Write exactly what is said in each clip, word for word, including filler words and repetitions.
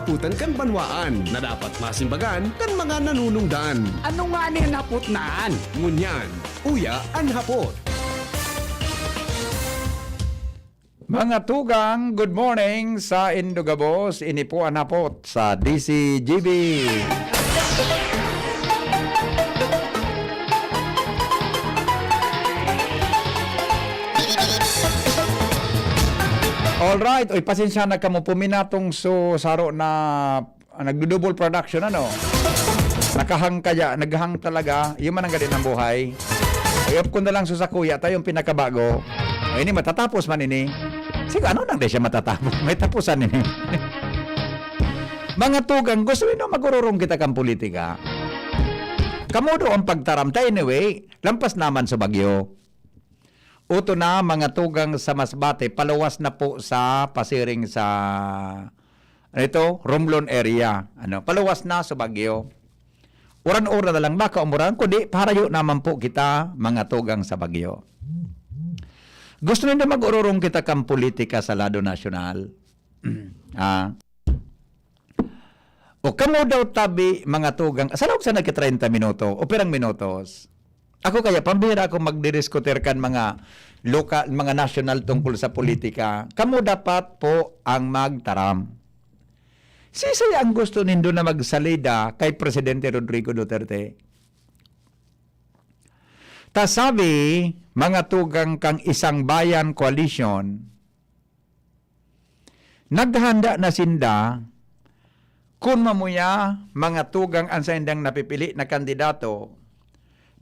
Putan kan banwaan na dapat masimbagan kan mga nanunungdan. Ano nga ni an hapot na an? Ngunyan, uya an hapot. Mga tugang, good morning sa indo gabos. Ini po an hapot sa D C G B. Alright. Uy, pasensya na kamo, puminatong so saro na, ah, nagdo-double production, ano? Nakahang kaya, naghang talaga. Yun man ang gadi ng buhay. I-off ko na lang so sakuya, tayo yung pinakabago. Ay, ini, matatapos man ini. Sige, ano nang di siya matatapos? May tapusan ini. Mga tugang, gusto nindo magururong kita kan politika? Kamo do ang pagtaram. Ta anyway, lampas naman sa bagyo. Uto na, mga tugang sa Masbate, paluwas na po sa pasiring sa, ano ito, Romblon area. Ano, paluwas na sa bagyo. Uran-uran na lang, baka umuran, kundi paharayo naman po kita, mga tugang sa bagyo. Gusto nindo mag-ururong kita kan politika sa lado nasyonal? Ah. O kamo daw tabi, mga tugang, sa laog sa nagka-treinta minuto, o pirang minutos. Ako kaya, pambihira ako magdidiskutir kan mga lokal, mga nasyonal tungkol sa politika. Kamo dapat po ang magtaram. Sisay ang gusto nindo na magsalida kay Presidente Rodrigo Duterte? Ta sabi, mga tugang kan Isang Bayan Coalition, naghanda na sinda kun mamuya, mga tugang, an saindang napipili na kandidato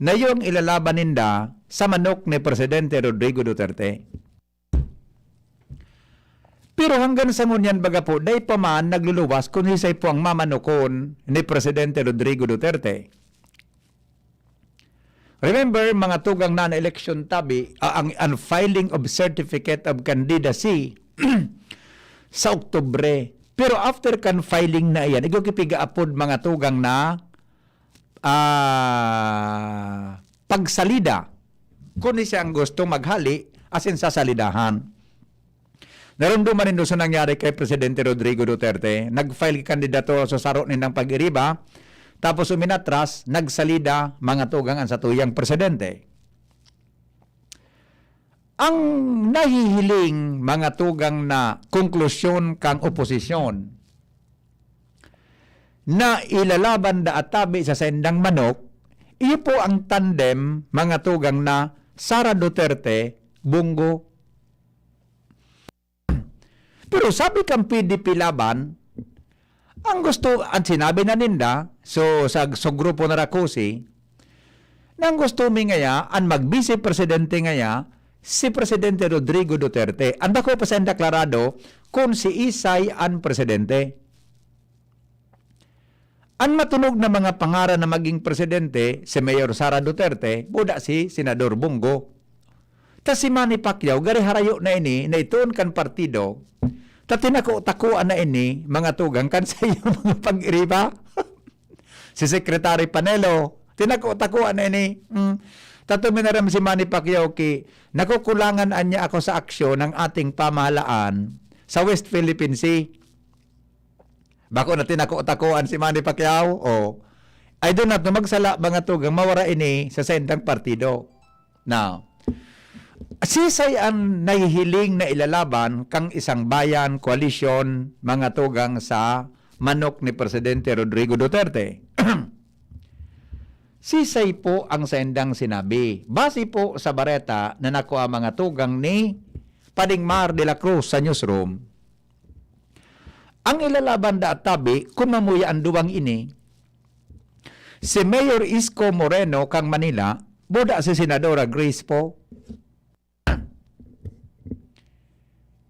na iyong ilalaban ninda sa manok ni Presidente Rodrigo Duterte. Pero hanggang sa ngunyan, baga po, dai pa man nagluluwas kun sisay po ang mamanokon ni Presidente Rodrigo Duterte. Remember, mga tugang, na an election tabi, ah, ang unfiling of certificate of candidacy sa Oktubre. Pero after kan filing na iyan, igwa ki pigaapod, mga tugang, na, ah, pagsalida. Kun siya ang gusto maghali, asin sasalidahan. Narumduman nindo sa nangyari kay Presidente Rodrigo Duterte, nag-file ki kandidatura sa saro nindang pag-iriba, tapos uminatras, nagsalida, mga tugang, an satuyang presidente. Ang nahihiling, mga tugang, na konklusyon kan oposisyon na ilalaban da atabi sa saindang manok, iyo po ang tandem, mga tugang, na Sara Duterte, Bong Go. Pero sabi kan P D P Laban, ang gusto, ang sinabi na ninda, so, sa, sa grupo na Rakusi, na ang gusto mi ngaya, an magbise presidente ngaya, si Presidente Rodrigo Duterte. An bako pa sainda klarado kun siisay an presidente. An matunog na mga pangaran na maging presidente, si Mayor Sara Duterte, buda si Senador Bong Go. Ta si Manny Pacquiao, gari harayo na ini, na itoon kan partido, ta tinako-takoan na ini, mga tugang, kan sa iyang mga pag-iriba. Si Secretary Panelo, tinako-takoan na ini. Mm. Ta tuminaram si Manny Pacquiao ki, "Nakukulangan anya ako sa aksyon ng ating pamahalaan sa West Philippine Sea." Bako na tinako-takoan si Manny Pacquiao. O, I do not know, magsala, mga tugang, mawara ini sa saindang partido. Now, sisay an nahihiling na ilalaban kan Isang Bayan Coalition, mga tugang, sa manok ni Presidente Rodrigo Duterte? Sisay po ang saindang sinabi? Base po sa bareta na nakua, mga tugang, ni Pading Mar de la Cruz sa newsroom, ang ilalaban da tabi, kun mamuya an duwang ini, si Mayor Isko Moreno kan Manila, buda si Senadora Grace Poe.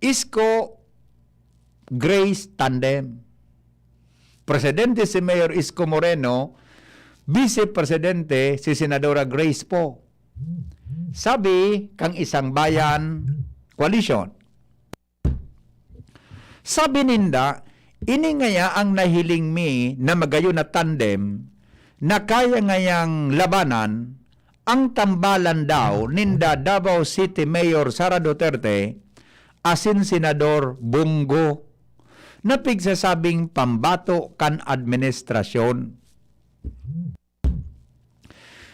Isko Grace tandem. Presidente si Mayor Isko Moreno, Vice Presidente si Senadora Grace Poe. Sabi kan Isang Bayan Coalition, sabi ninda, "Ini ngaya ang nahiling mi na magayon na tandem na kaya ngayang labanan ang tambalan daw ninda Davao City Mayor Sara Duterte asin Senador Bong Go. na pigsasabing pambato kan administrasyon.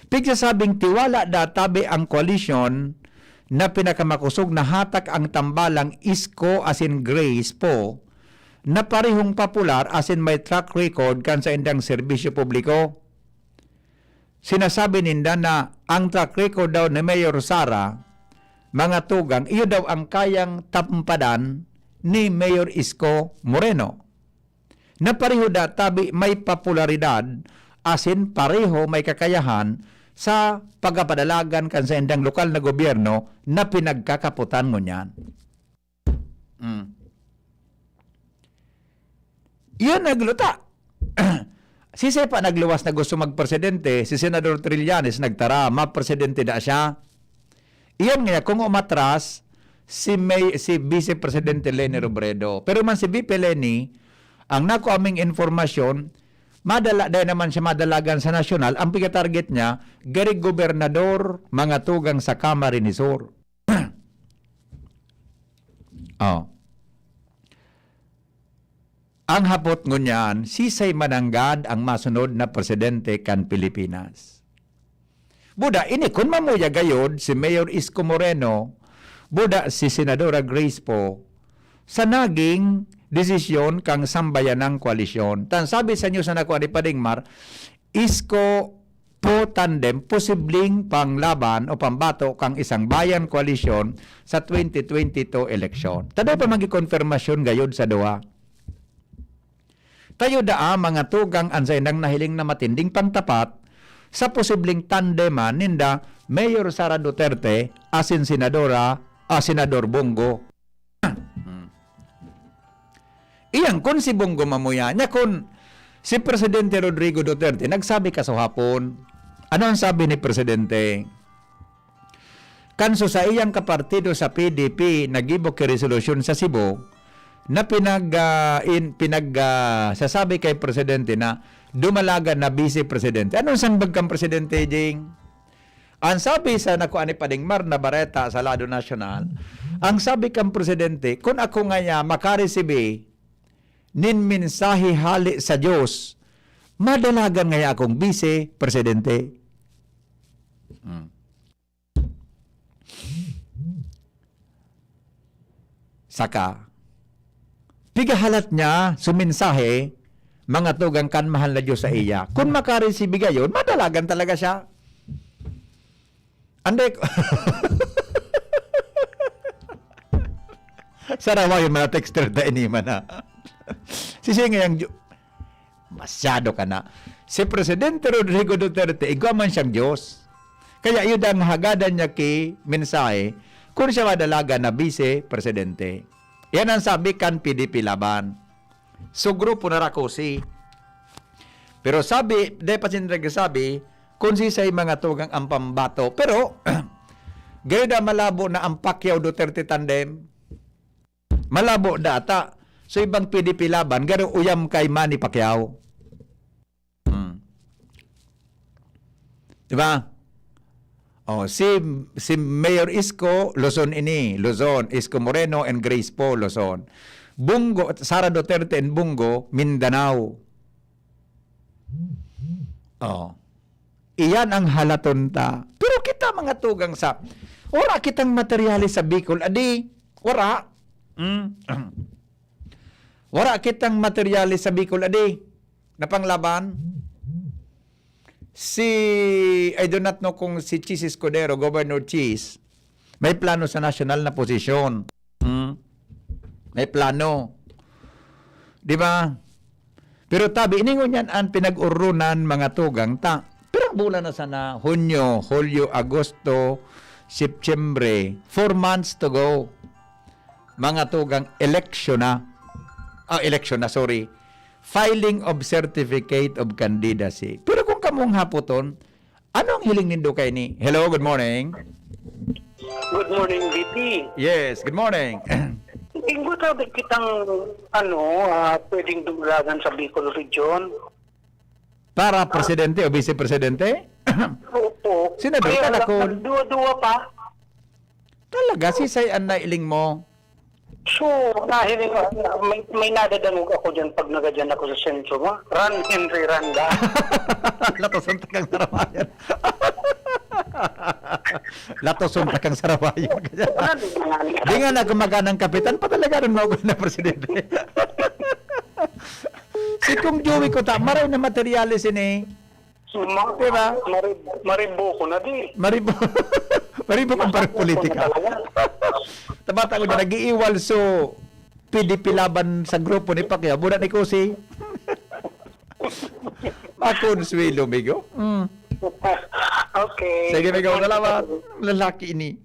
Pigsasabing tiwala da tabi ang koalisyon na pinakamakosog na hatak ang tambalang Isko asin Grace Poe na parehong popular asin may track record kan saindang serbisyo publiko. Sinasabi ninda na ang track record daw ni Mayor Sara, mga tugang, iyo daw ang kayang tampadan ni Mayor Isko Moreno, na pareho da tabi may popularidad asin pareho may kakayahan sa pagkapadalagan kan saindang lokal na gobyerno na pinagkakapotan ngunyan. Mm. Iyan nagluta. Sisay pa nagluwas na gusto magpresidente, si Senador Trillanes nagtara, mapresidente da siya. Iyan nga, kung umatras, si May, si Vice Presidente Leni Robredo. Pero man si V P Leni, ang nako aming informasyon, madala, dahil naman siya madalagan sa nasyonal, ang piga-target niya, gari gobernador, mga tugang sa Camarines Sur. Oh. Ang hapot ngunyan, sisay mananggad ang masunod na presidente kan Pilipinas? Buda, ini kun mamuya gayod si Mayor Isko Moreno, buda si Senadora Grace Poe, sa naging desisyon kang sambayanang koalisyon. Tan sabi sa inyo sa nako ani Padingmar, Isko Poe tandem posibleng panglaban o pambato kang Isang Bayan koalisyon sa twenty twenty-two eleksyon. Tadaw pa magi konfirmasyon gayod sa duwa. Tayo daa, mga tugang, an saindang nahiling na matinding pangtapat sa posibleng tandeman ninda Mayor Sara Duterte asin Senadora, ah, Senador Bong Go. Hmm. Iyan kun si Bong Go mamuya. Nya kun si Presidente Rodrigo Duterte nagsabi kasuhapon, ano ang sabi ni Presidente? Kan sa saiyang kapartido sa P D P naggibo ki resolusyon sa Cebu na pinag, ah, in, pinag, ah, sasabi kay Presidente na dumalagan na Vice Presidente. Anong sambag kan Presidente, Jing? Ang sabi sa nakuha ni Pading Mar na bareta sa lado nasyonal, ang sabi kan Presidente, "Kun ako ngaya makaresibi nin mensahe hale sa Diyos, madalagan ngaya akong Vice Presidente." Hmm. Saka, pigahalat niya sumensahe, mga tugang kan mahal na Diyos sa iya. Kun makaresibi gayon, madalagan talaga siya. Ande, sarawa yung mga texter na iniman na. Sisi ngayang Diyo-, masyado ka na. Si Presidente Rodrigo Duterte, igwa man siyang Diyos. Kaya yun ang hagadan niya ki mensahe, kung siya madalagan na Vice Presidente. Yan ang sabi kan P D P Laban. So, grupo na rakusi. Pero sabi, dai pa sinda nagsabi, kung sisay mga tugang ang pambato. Pero, gayud na malabo na ang Pacquiao Duterte tandem. Malabo data. So, ibang P D P Laban, garo uyam kay Manny Pacquiao. Hmm. Di ba? Oh, si, si Mayor Isko, Luzon ini. Luzon, Isko Moreno and Grace Poe, Luzon. Bong Go, Sara Duterte and Bong Go, Mindanao. Oh. Iyan ang halaton ta. Pero kita mga tugang sa, wala kitang materyales sa Bicol, adi, wala. Mm. Wala kitang materyales sa Bicol, adi, na panglaban. Si, I do not know kung si Chiz Escudero, Governor Chiz, may plano sa nasyonal na posisyon. Hmm? May plano. Di ba? Pero tabi, iningon yan ang pinag-urunan mga tugang ta. Pero ang bulan na sana, Hunyo, Hulyo, Agosto, Setyembre, four months to go. Mga tugang, eleksyon na. Ah, eleksyon na, sorry. Filing of certificate of candidacy. Pero kung kamong haputon, ano ang hiling nindo kaini? Hello, good morning. Good morning, V P. Yes, good morning. Inggo sabi kitang, ano, ah, pwedeng dumalagan sa Bicol Region. Para presidente o vice presidente? Opo. Senador, Kaya lang, kalakol. Nagduwa-duwa pa. Talaga, sisay ang nailing mo? So, nahiling ko, may, may nadadangog ako dyan pag nagadyan ako sa sentro mo. Run, Henry, run, da. Latoson ta kang sarawayan. Latoson ta kang sarawayan. Run, mga Di nga na gumagana ang kapitan, patalaga nun mo ako na presidente. Si Kong Joey ko ta, maray na materyales ini. Ma- Di ba? Marib- maribo ko na di. Maribo. Maribo kang parang Maribo ko na politika. talaga. Tabata ko dyan, nag-iiwal so P D P laban sa grupo ni Pacquiao. Muna ni Kusi. Makonsuelo, migo. Mm. Okay. Sige, migo. Salamat. Lalaki ini.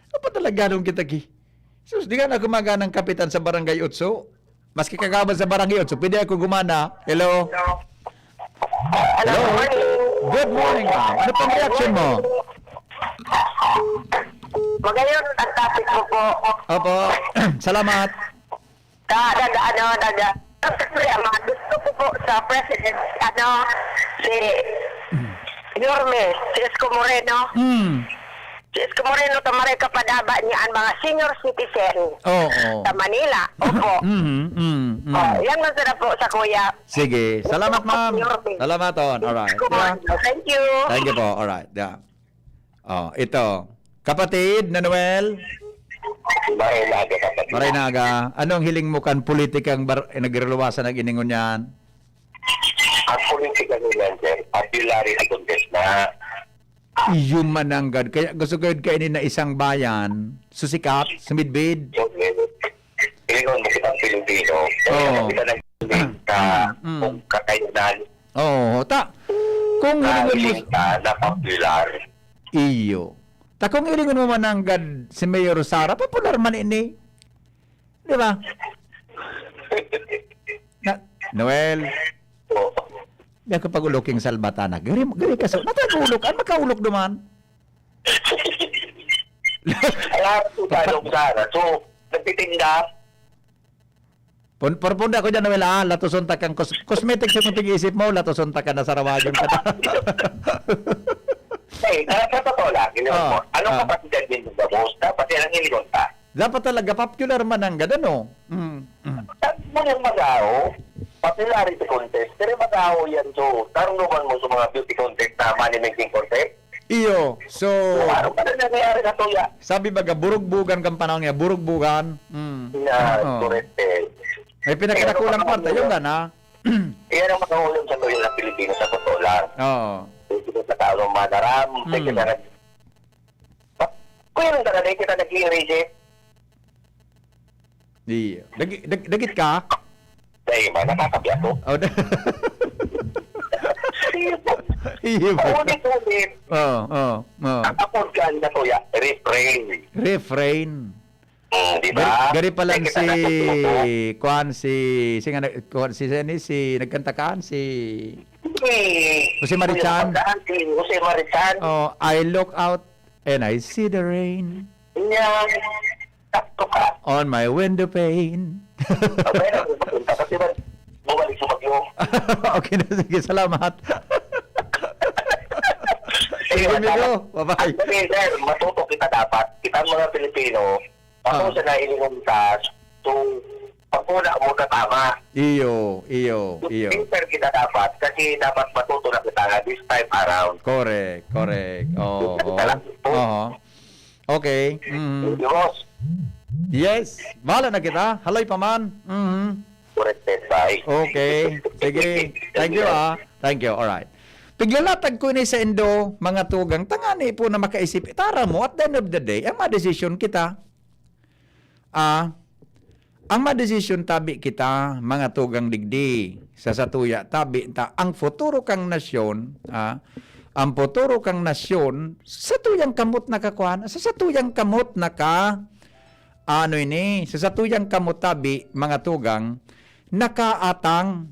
Ano pa talaga nung kita ki? Sus, di nga na gumagana ang kapitan sa Barangay Otso. Maski kagawad sa Barangay Otso, pwede ako gumana. Hello? Hello? Good morning, ma'am. Ano pang reaction mo? Magayon ang topic mo po. Opo. Salamat. Ka, nag, ano, nag, ang mga gusto ko po sa president, ano, si Yorme, si Isko Moreno. Hmm. Si Isko Moreno, tamaray kapadaba niya ang mga senior citizen Oo. sa Manila. Opo. Mhm, mm, mm. Oh, yan lang sana po sa kuya. Sige. Salamat, ma'am. Yorme. Salamat, on. Alright. Isko Moreno. Thank you. Thank you po. Alright. Yeah. Oh, ito. Kapatid na Noel, Maray na aga, kapatid. Maray na aga. Ano ang hiling mo kan politikang bar-, eh, nagreluwasan nag-iningon yan? Ang politika nila, sir, February na contest na. Iyo mananggad. Kaya gusto ko yun kainin na isang bayan. Susikat, sumidbid. Ingon mo kitang Pilipino. Oo. Kaya kita nag-, sa Mm, mm. kung kakayanan Oo, ta. Kung na hiling mo hiling ka na popular. Iyo. Ta kung hilingon mo mananggad si Mayor Sara, popular man ini. Di ba? Na, Noel, Oo. di ako pag-uloking salbatanak. Gari, gari ka so, natag-ulok, an makaulok duman. Alam ko sa Sara. So, nagtitinda. Pon-, porponda ko dyan, Noel, ah, latoson ta kang cos-, cosmetics yung pag-iisip mo, latoson ta ka na sarawayon ka na. Eh, sa, sa totoo lang, you know, Ah, ano ah. kapasidad din sa boss? Dapat yan ang iniwan ka. Dapat talaga popular mananggad, ano? Mm, mm. Sabi mo yung Magao, popularity contest, pero Magao yan, so, tarungan mo sa mga beauty contest na money-making contest. Iyo. So, Ano ka na nangyayari sa tuya? Sabi baga, burugbugan kan panahon niya, burugbugan. Mm. Na, Oo. correct eh. May pinakadakulang Pero, kwarta, yung gana. Iyan ang makahulog sa tuya ng Pilipinas, sa totoo lang. Oo. Hindi ko sa taong manaram, Mm. sige na nag-, Kuya, nung taga, dahil kita nag-i-erase eh. Iyo. Dagi-, dag-, dagit ka? Dahil ba, nakakabiyak ko. Oh, da- Iyo po. Iyo po. Paulit-ulit. Oo, oo, oo. Ang apod ka na, kuya, refrain. Refrain. Mm, di ba? Gari, gari pa lang Kaya kita si, natututo. kuan, si, si, nga nag-, kuan, si, si, si, nagkanta kaan, si Si Jose Marichan. Kuya Pagdaan, si Jose Marichan. Oh, I look out and I see the rain. Yan. Sakto ka. On my window pane. Pabaya na kung mapunta. Kasi ba, bumalik sa bagyo. Okay na, sige, salamat. Sige, Sige, amigo. salamat. Bye-bye. Actually, sir, matuto kita dapat. Kita mga Pilipino, Ako Ah. sa nailingon ta, so, pagkuna mo na tama. Iyo, iyo, So, iyo. Teacher kita dapat kasi dapat matuto na kita nga this time around. Correct, correct. Oo, Kita oo. lang po. Oo. Okay. Mhm. Thank you, boss. Yes. Bahala na kita. Haloy pa man. Mhm. Corrected by. Okay. Sige. Thank you, ah. Thank you. Alright. Piglalatag ko ini sa indo, mga tugang. Tangani po na makaisip. Tara mo, at the end of the day, ang madesisyon kita. Ah, ang madesisyon tabi kita, mga tugang digdi, sa satuya tabi ta, ang futuro kang nasyon, ah, ang futuro kang nasyon, sa tuyang kamot nakakuan, sa, sa tuyang kamot naka, ano ini, sa, sa tuyang kamot tabi, mga tugang, nakaatang,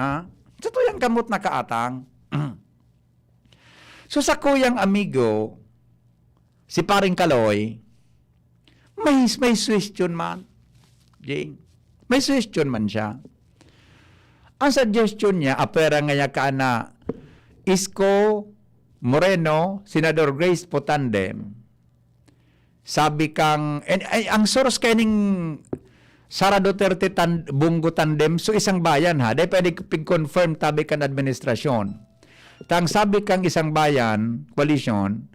ah, sa tuyang kamot nakaatang. So, sa kuyang amigo, si Paring Kaloy, may, may suggestion man. Jing, may suggestion man siya. Ang suggestion niya, apwera ngaya ka na Isko Moreno, Senador Grace po tandem. Sabi kang, and, ay, ang source kaining Sara Duterte tan-, Bong Go tandem, so isang bayan ha, dai pa ini pig-confirm tabi kan administrasyon. Ta ang sabi kang isang bayan, koalisyon,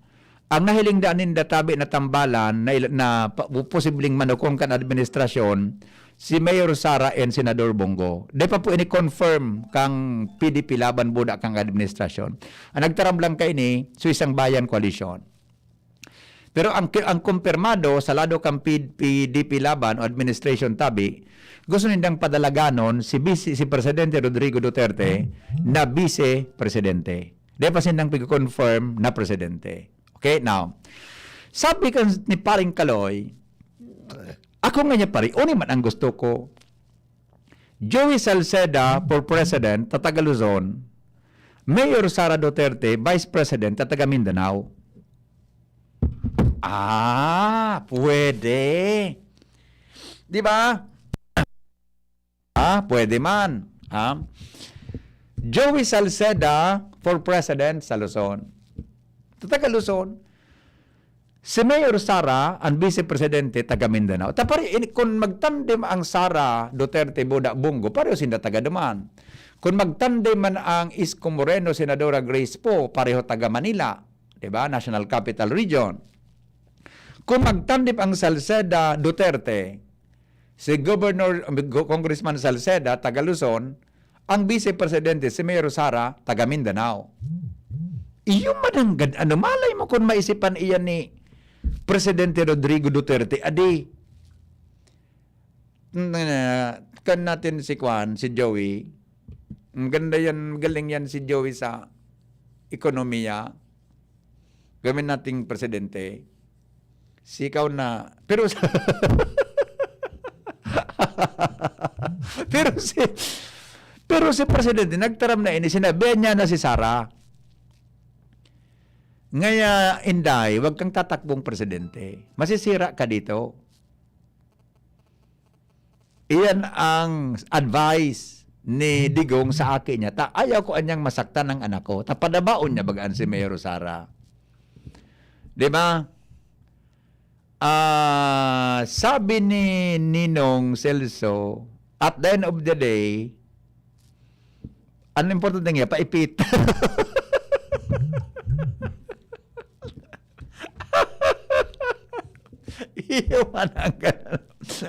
ang nahiling daan ninda tabi na tambalan na il-, na pa-, posibleng manukong kan administrasyon, si Mayor Sara and Senador Bong Go. Dai pa po ini confirm kang P D P Laban buda kang administrasyon. Ang nagtaram lang kaini, so isang bayan koalisyon. Pero ang, ang kumpirmado sa lado kan P-, P D P Laban o administration tabi, gusto nindang padalaganon si Vice, si Presidente Rodrigo Duterte na Vice Presidente. Di pa sindang pig-confirm na Presidente. Okay, now, sabi kan ni Paring Kaloy, ako nga niya pare, uni man ang gusto ko. Joey Salceda for President, ta taga Luzon. Mayor Sara Duterte, Vice President, ta taga Mindanao. Ah, pwede. Di ba? Ah, pwede man. Ha? Joey Salceda for President sa Luzon. Ta taga Luzon. Si Mayor Sara, ang Vice Presidente, taga Mindanao. Ta pare, in-, kun magtandem ang Sara, Duterte, Buda, Bong Go, pareho sinda taga duman. Kun magtandem man ang Isko Moreno, Senadora Grace Poe, pareho taga Manila, di ba? National Capital Region. Kun magtandem ang Salceda, Duterte, si Governor, Congressman Salceda, taga Luzon, ang Vice Presidente, si Mayor Sara, taga Mindanao. Iyo mananggad, ano, malay mo kung maisipan iyan ni Presidente Rodrigo Duterte, adi, na, kan natin si Kwan, si Joey, maganda yan, magaling yan si Joey sa ekonomiya. Gawin nating presidente. Si ikaw na, pero sa-, pero si, pero si presidente, nagtaram na ini, sinabihan niya na si Sara. Ngaya, Inday, wag kang tatakbong presidente. Masisira ka dito. Iyan ang advice ni Digong sa aki niya. Ta, ayaw ko anyang masaktan ang anak ko. Ta, padabaon niya bagaan si Mayor Sara. Di ba? Ah, sabi ni Ninong Celso, at the end of the day, ang importante niya, paipit. Iyo man ang ganun.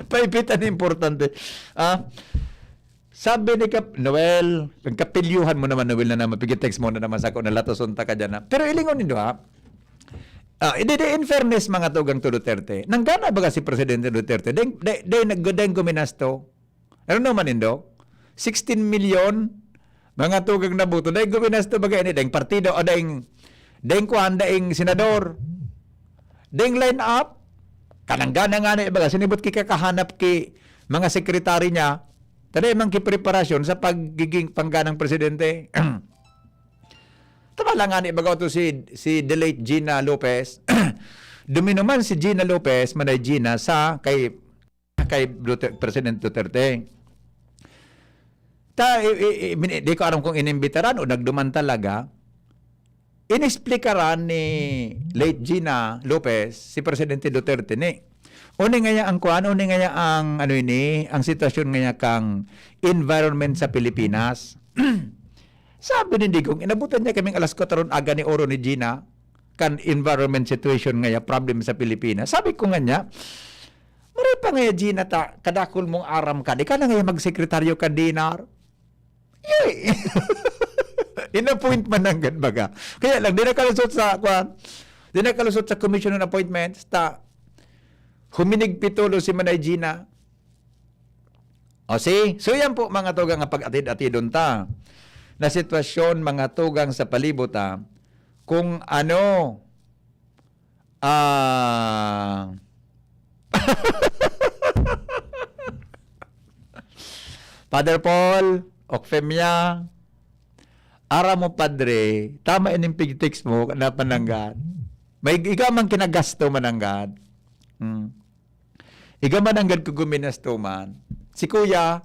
Paipit ang importante. Ah, sabi ni Kap-, Noel, ang kapilyuhan mo naman, Noel, na naman, pigi-text mo na naman sa ako, nalatoson ta ka dyan, ha? Pero ilingon nindo, ha? Ah, hindi, di, in fairness, mga tugang to Duterte, nanggana baga si Presidente Duterte? Deng, de, de, nag-, deng guminasto. Ano naman nindo? Sixteen million, mga tugang na boto. Deng guminasto baga ini, deng partido, o deng, deng kwan, deng senador. Deng line up. Kananggana nga na, baga, sinibot ki kakahanap ki mga sekretary niya. Tada man ki preparasyon sa pagiging pangganang presidente. Tama lang nga ni baga to si, si the late Gina Lopez. Duminuman si Gina Lopez, Manay Gina, sa kay, kay Duterte, President Duterte. Ta, i, i, i, mini-, di ko alam kung inimbitaran o nagduman talaga. Inesplikaran ni late Gina Lopez si Presidente Duterte ni. Uni ngaya ang kuan, uni ngaya ang, ano ini, ang sitwasyon ngaya kang environment sa Pilipinas. Sabi ni Digong, inabutan niya kaming alas kwatro aga ni oro ni Gina, kan environment situation ngaya, problem sa Pilipinas. Sabi ko nga niya, "Maray pa ngaya, Gina, ta, kadakul mong aram ka, di ka na ngaya magsekretaryo kan D E N R?" Yay! In-appoint man nanggad baga. Kaya lang, di nakalusot sa, kwan, di nakalusot sa Commission on Appointments, ta, huminigpit tulo si Manay Gina. O, see? So, yan po, mga tugang, ang pag-atid-atidon ta na sitwasyon, mga tugang, sa palibot ta, kung ano, ah, Father Paul, Okfemia, aram mo, Padre, tama ining pig-text mo, na pananggan. May, ikaw man kinagasto, mananggan. Hmm. Ika man nanggad ko guminasto man. Si Kuya.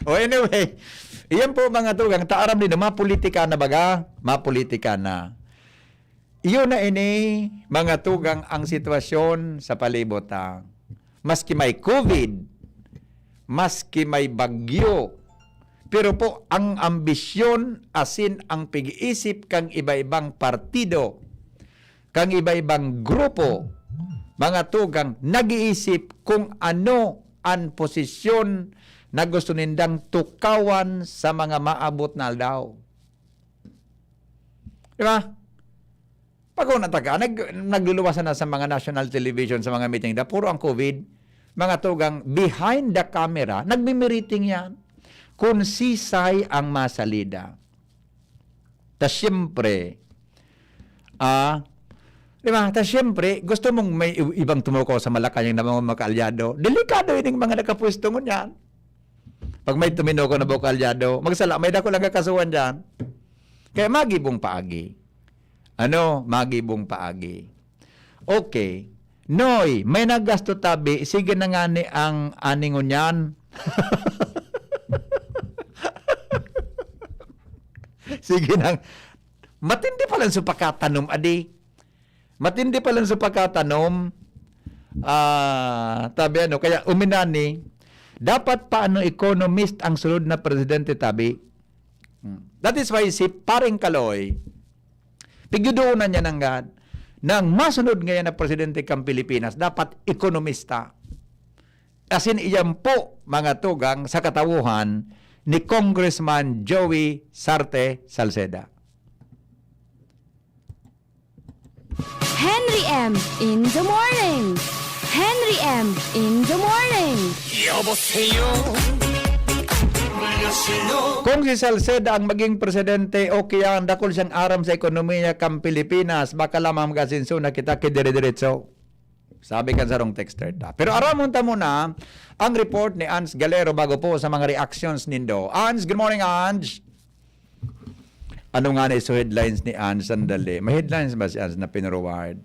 O anyway, iyan po mga tugang, ta aram din, mapolitika na baga? Mapolitika na. Iyo na ini, mga tugang, ang sitwasyon sa palibot ta. maski may COVID, maski may bagyo, pero po ang ambisyon asin ang pag-iisip kan iba-ibang partido, kan iba-ibang grupo, mga tugang, nag-iisip kung ano an posisyon na gusto nindang tukawan sa mga maabot na aldaw. Di ba? Pag una taka, nag-, nagluluwasan na sa mga national television, sa mga meeting da, puro ang COVID, mga tugang behind the camera, nagmimiriting yan. Kung sisay ang masalida. Ta siyempre, ah, di ba? Ta siyempre, gusto mong may i-, ibang tumukaw sa Malacañang na mga makaalyado. Delikado ining mga nakapwesto ngunyan. Pag may tuminukaw na bukaalyado, magsala, may dako lang kakasuhan dyan. Kaya magibong paagi. Ano? Magibong paagi. Okay. Noy, may nagasto tabi, sige na nga ni ang ani ngunyan. Sige na. Matindi pala sa pakatanom, adi. Matindi pala sa pakatanom. Ah, tabi ano, kaya uminani, dapat pa ano economist ang sulod na presidente, tabi. Hmm. That is why si Paring Kaloy, pigdodoonan niya nanggad, na ang masunod ngayon na presidente kan Pilipinas, dapat ekonomista. Asin iyan po, mga tugang, sa katawuhan ni Congressman Joey Sarte Salceda. Henry M in the morning. Henry M in the morning. 여보세요. 안녕하세요. Kung si Salceda ang maging presidente, okay yan, dakul siyang aram sa ekonomiya kan Pilipinas, baka lamang mag-asenso na kita ki dire-diretso. Sabi kan sarong texter ta. Pero aramon ta muna ang report ni Ans Galero bago po sa mga reactions nindo. Ans, good morning, Ans! Ano nga na iso headlines ni Ans? Sandali. May headlines ba si Ans na pinurward?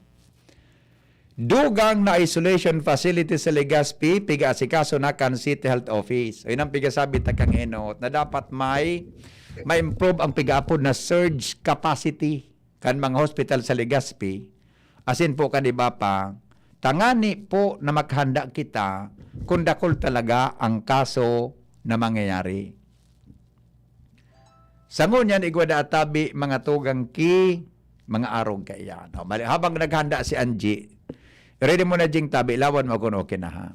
Dugang na isolation facility sa Legazpi, piga-asikaso na kan City Health Office. Ayun ang pigasabi ta kang enot na dapat may ma-improve ang pigaapod na surge capacity kan mga hospital sa Legazpi, asin po kan iba pa, tangani po na maghanda kita kung dakul talaga ang kaso na mangyayari. Sa ngunyan, igwa da atabi mga tugang ki mga arog kaiyan. O, mali, habang naghanda si Angie, ready mo na jing tabi, lawan mo kung okay na ha.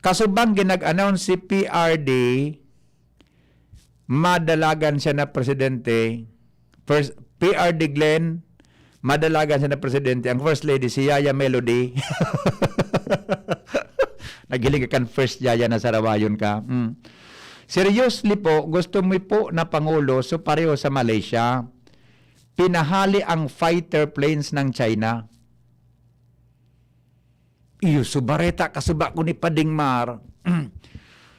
Kasubang ginag-announce si P R D, madalagan siya na presidente. First, P R D Glenn, madalagan siya na presidente. Ang first lady, si Yaya Melody. Naghiling ka kan first Yaya na sarawayon ka. Mm. Seriously po, gusto mo po na Pangulo, so pareho sa Malaysia, pinahali ang fighter planes ng China. Iyo, so bareta kasuba ko ni Pading Mar.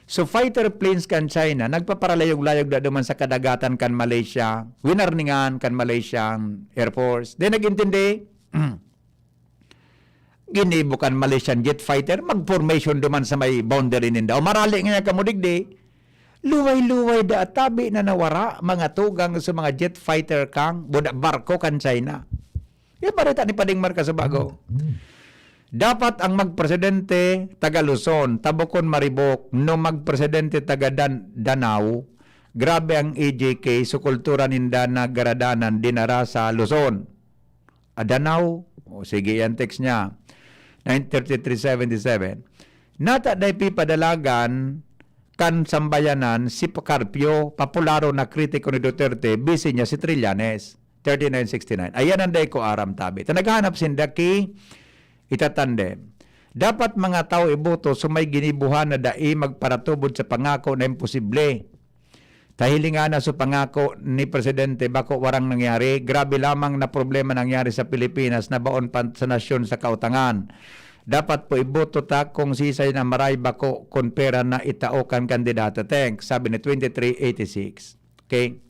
So fighter planes kan China, nagpaparalayog-layog na duman sa kadagatan kan Malaysia, winarningan kan Malaysian Air Force. Di nag-intindi? Ginibo kan Malaysian jet fighter, mag-formation duman sa may boundary ninda. O marali nga kamo digdi, luway-luway da tabi na nawara, mga tugang sa mga jet fighter kang, buda barko kan China. Yung bareta ni Pading Marcos sa bago. Dapat ang magpresidente taga Luzon, tabukon maribok, no magpresidente taga Dan Danao, grabe ang E J K, so kultura ninda na garadanan dinara sa Luzon. A Danao, o sige yan text niya, nine thirty-three seventy-seven. Nata dai pipadalagan kan sambayanan si Carpio, papularo na kritiko ni Duterte, bisi niya si Trillanes. Thirty-nine sixty-nine. Ayan ang dai ko aram tabi. Ta naghahanap sinda ki itatandem. Dapat mga tao iboto sa may ginibuhan na dai magparatubod sa pangako na imposible. Tahilingan na sa pangako ni Presidente, bako warang nangyari. Grabe lamang na problema nangyari sa Pilipinas na baon pa sa nasyon sa kautangan. Dapat po iboto ta kung sisay na maray bako kun pera na itao kan kandidato. Thanks, sabi ni twenty-three eighty-six. Okay?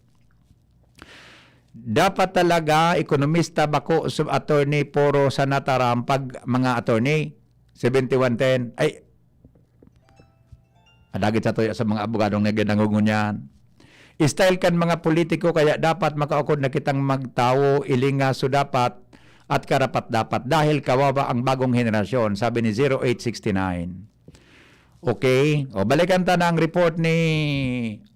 Dapat talaga ekonomista, bako sa attorney, puro sa natarampag mga attorney. Seventy-one ten. Ay, adagit sa tuya sa mga abogadong naginangungunyan. Style kan mga politiko, kaya dapat makaukod na kitang magtawo, ilinga, so dapat at karapat-dapat dahil kawawa ang bagong henerasyon, sabi ni zero eight six nine. Okay. O, balikan ta na ang report ni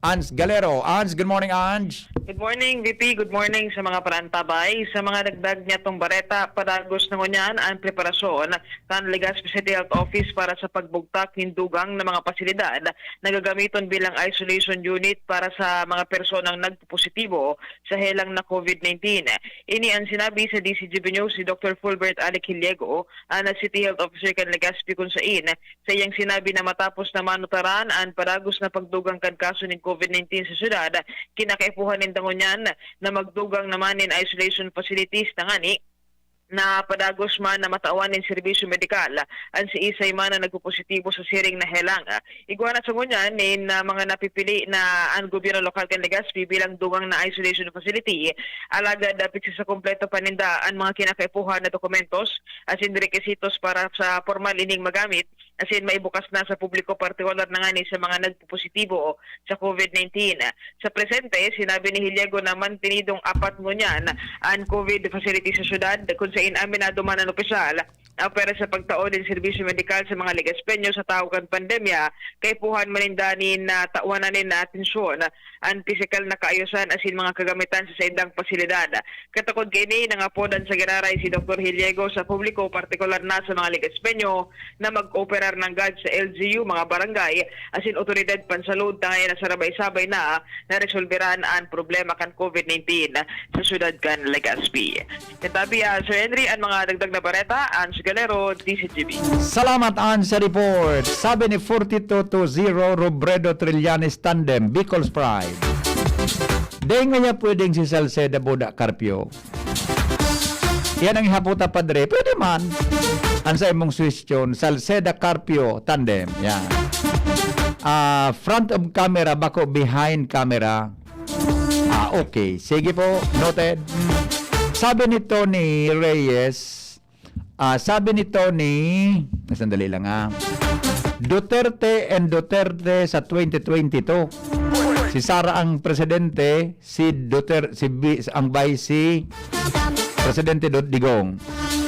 Ans Galero. Ans, good morning, Ans. Good morning, V P. Good morning sa mga parantabay. Sa mga dagdag niyatong bareta, padagos na ngunyan ang preparasyon kan Legazpi City Health Office para sa pagbugtak nin dugang na mga pasilidad na gagamiton bilang isolation unit para sa mga personang nagpopositibo sa helang na COVID nineteen. Ini ang sinabi sa D C G B News si Doctor Fulbert Alec Hiliego, ang City Health Officer kan Legazpi, kun sain sa iyang sinabi na matapos na manutaran an padagos na pagdugang kan kaso nin COVID nineteen sa syudad, kinakaipuhan ninda ngunyan na magdugang naman nin isolation facilities tangani na padagos man na matawan nin serbisyo medikal an siisay man na nagpopositibo sa siring na helang. Igwa na sa ngunyan nin, ah, mga napipili na an gobyerno lokal kan Legazpi bilang dugang na isolation facility, alagad, ah, pigsasakompleto pa ninda an mga kinakaipuhan na dokumentos asin requisitos para sa pormal ining magamit asin maibukas na sa publiko, partikular na ngani sa mga nagpopositibo sa COVID nineteen. Sa presente, sinabi ni Hiliego na mantenidong apat ngunyan an COVID facility sa syudad, kun sain aminado man an opisyal na opera sa pagtao nin serbisyo medikal sa mga Legazpeño sa tahaw kan pandemya, kaipuhan man ninda nin, ah, tawanan nin atensyon an pisikal na kaayosan asin mga kagamitan sa saindang pasilidad. Katakod kaini, nangapodan sa giraray si Doktor Hiliego sa publiko, partikular na sa mga Legazpeño, na mag-operar nanggad sa L G U, mga barangay, asin otoridad pansalud, tangay na sarabay-sabay na naresolberan an problema kan COVID nineteen sa syudad kan Legazpi. Katabi, ah, Sir Henry, an mga dagdag na bareta, Ans Galero, D C G B. Salamat, Ans, sa report. Sabi ni forty-two to zero, Robredo Trillanes Tandem, Bicol's Pride. Dai ngaya pwedeng si Salceda Buda Carpio. Yan ang ihapota, Padre. Pwede man. Ang sa imong suhestyon, Salceda Carpio Tandem. Yan. Ah, front of camera, bako behind camera. Ah, okay. Sige po. Noted. Sabi ni Tony Reyes, ah, sabi ni Tony, sandali lang, ah. Duterte and Duterte sa twenty twenty-two. Si Sara ang presidente, si Duter-, si Bi-, ang vice si Presidente Dut-, Digong.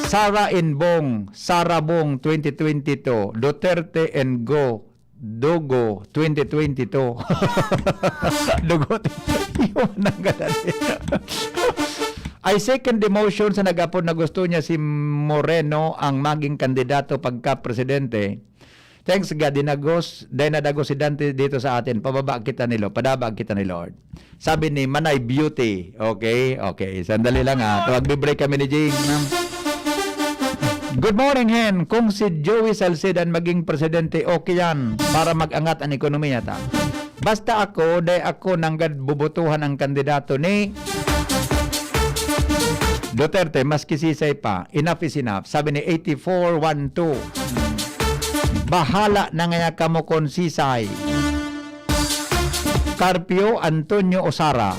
Sara and Bong, Sara Bong twenty twenty-two, Duterte and Go, Dugo twenty twenty-two. Dugo, yun ang ganun. I second the motion sa nag-apod na gusto niya si Moreno ang maging kandidato pagka-presidente. Thanks God, dinagos, dahil nadagos si Dante dito sa atin. Pababa kita ni Lord, padaba kita ni Lord. Sabi ni Manay Beauty. Okay, okay. Sandali lang, ha. Magbe-break kami ni Jing, ha? Good morning, Hen. Kung si Joey Salceda ang maging presidente, okay yan para mag-angat ang ekonomiya ta. Basta ako, dai ako nanggad bubotohan ang kandidato ni Duterte, maski sisay pa. Enough is enough. Sabi ni eighty-four one two, "Bahala na ngaya kamo kon sisay. Carpio, Antonio o Sara."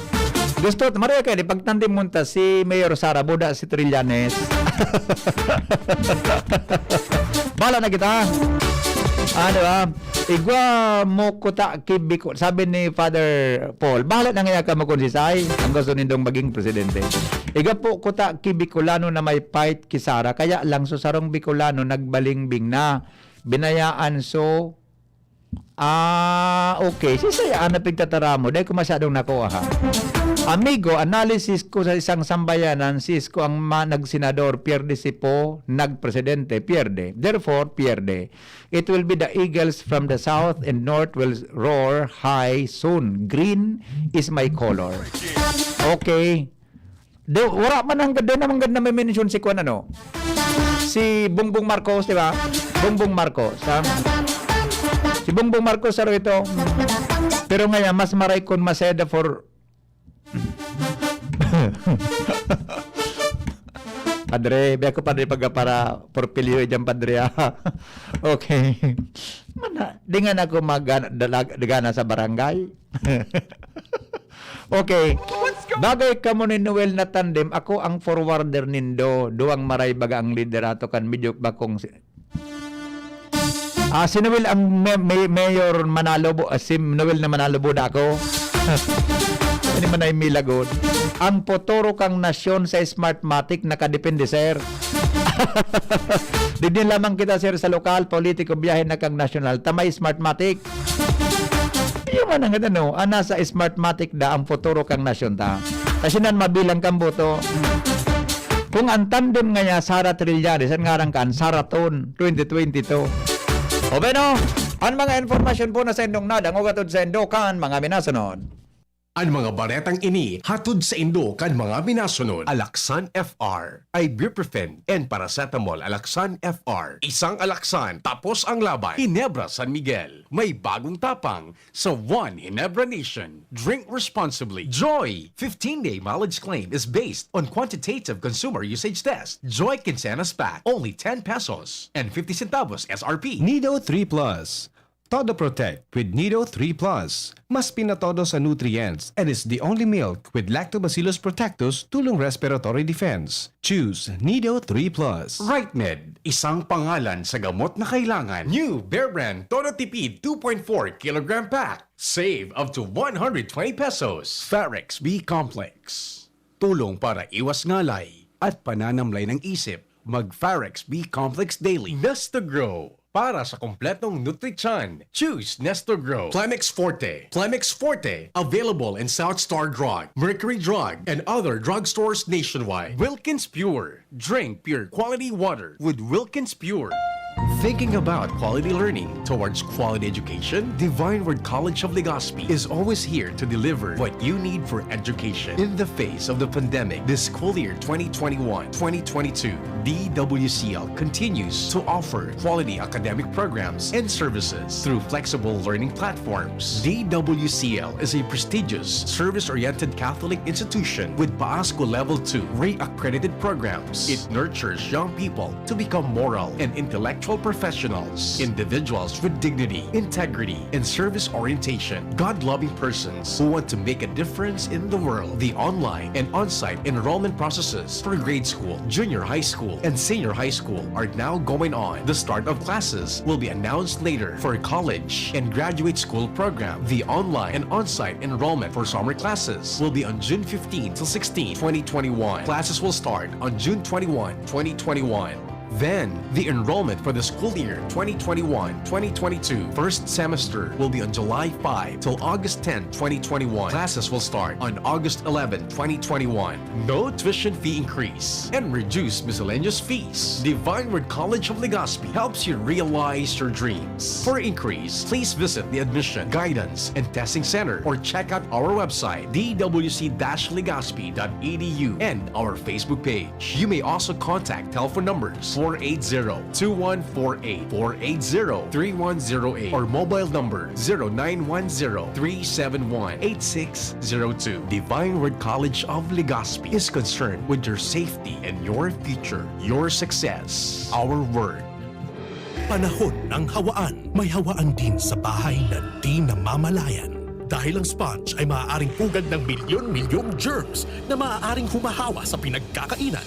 Gusto, Maria, kaya di pagtandem mo ta si Mayor Sara, buda si Trillanes. Bahala na kita. Ah, di ba? Igwa mo kuta ki Bicol. Sabi ni Father Paul, "Bahala na ngaya kamo kon sisay ang gusto nindong maging presidente." Igwa po kuta ki Bicolano na may fight ki Sara. Kaya lang so sarong Bicolano nagbalingbing na. Binayaan so Ah, okay. Sisay ang napigtatara mo? Dahil ko masyadong nakuha, ha? Amigo, analysis ko sa isang sambayanan, si Isko ang ma-, nagsenador, pierde si Po, nagpresidente, pierde. Therefore, pierde. It will be the eagles from the south and north will roar high soon. Green is my color. Okay. Do, wala man ang ganda naman ganda may mention si Kwan, ano? Si Bongbong Marcos, di ba? Bongbong Marcos, ha? Si Bongbong Marcos, saro ito. Pero ngayon, mas maray kun Maceda for Padre, biya ko, Padre, pagka para porpilyo dyan, Padre, ah. Okay. Mana, di nga na ako mag-, dalag-, dagana sa barangay. Okay. Bagay kamo ni Noel na tandem. Ako ang forwarder nindo. Duwang maray baga ang liderato kan medyo bakong si-, ah, si Noel ang me-, me-, mayor Manalo, bu-, ah, si Noel na Manalo, buda ako. Ano man ay milagod? Ang futuro kang nasyon sa Smartmatic nakadepende, sir. Digdi lamang kita, sir, sa lokal, politiko, biyahe na kang nasyonal. Ta may Smartmatic. Iyo man ang ano, ah, nasa Smartmatic da ang futuro kang nasyon ta. Kasi nan mabilang kang boto. Kung ang tandem nga niya, Sara Trillanes, an ngaran kan Sara Ton, twenty twenty-two. O bueno, ang mga informasyon po na sa indong nadangog atod sa indo kan mga minasunod. Ang mga baretang ini hatod sa indo kan mga minasunod. Alaxan F R, ibuprofen and paracetamol. Alaxan F R, isang Alaxan, tapos ang laban. Ginebra San Miguel, may bagong tapang sa One Ginebra Nation. Drink responsibly. Joy, fifteen-day mileage claim is based on quantitative consumer usage test. Joy Quincenas Pack, only ten pesos and fifty centavos S R P. Nido three Plus. Todo Protect with Nido three Plus. Mas pinatodo sa nutrients and is the only milk with Lactobacillus protectus tulong respiratory defense. Choose Nido three Plus. Rightmed, isang pangalan sa gamot na kailangan. New Bear Brand Todo Tipid two point four kilogram pack. Save up to one hundred twenty pesos. Farex B Complex. Tulong para iwas ngalay at pananamlay ng isip. Mag Farex B Complex Daily. Nesta Grow. Para sa kompletong nutrisyon, choose Nesta Grow. Plemex Forte. Plemex Forte. Available in South Star Drug, Mercury Drug, and other drugstores nationwide. Wilkins Pure. Drink pure quality water with Wilkins Pure. Thinking about quality learning towards quality education? Divine Word College of Legazpi is always here to deliver what you need for education. In the face of the pandemic, this school year twenty twenty-one twenty twenty-two, D W C L continues to offer quality academic programs and services through flexible learning platforms. D W C L is a prestigious, service-oriented Catholic institution with Paasco Level two REAC accredited programs. It nurtures young people to become moral and intellectual professionals, individuals with dignity, integrity, and service orientation, God-loving persons who want to make a difference in the world. The online and on-site enrollment processes for grade school, junior high school, and senior high school are now going on. The start of classes will be announced later. For college and graduate school program, the online and on-site enrollment for summer classes will be on June fifteenth to sixteenth, twenty twenty-one. Classes will start on June twenty-one, twenty twenty-one. Then, the enrollment for the school year twenty twenty-one twenty twenty-two first semester will be on July five till August tenth, twenty twenty-one. Classes will start on August eleventh, twenty twenty-one. No tuition fee increase and reduced miscellaneous fees. Divine Word College of Legazpi helps you realize your dreams. For inquiries, please visit the Admission, Guidance, and Testing Center or check out our website, D W C dash legazpi dot E D U, and our Facebook page. You may also contact telephone numbers four eight zero, two one four eight, four eight zero, three one zero eight, or mobile number zero nine one zero, three seven one, eight six zero two. Divine Word College of Legazpi is concerned with your safety and your future, your success. Our word. Panahon ng hawaan. May hawaan din sa bahay na di namamalayan. Dahil ang sponge ay maaaring pugad ng milyon-milyong germs na maaaring humahawa sa pinagkakainan.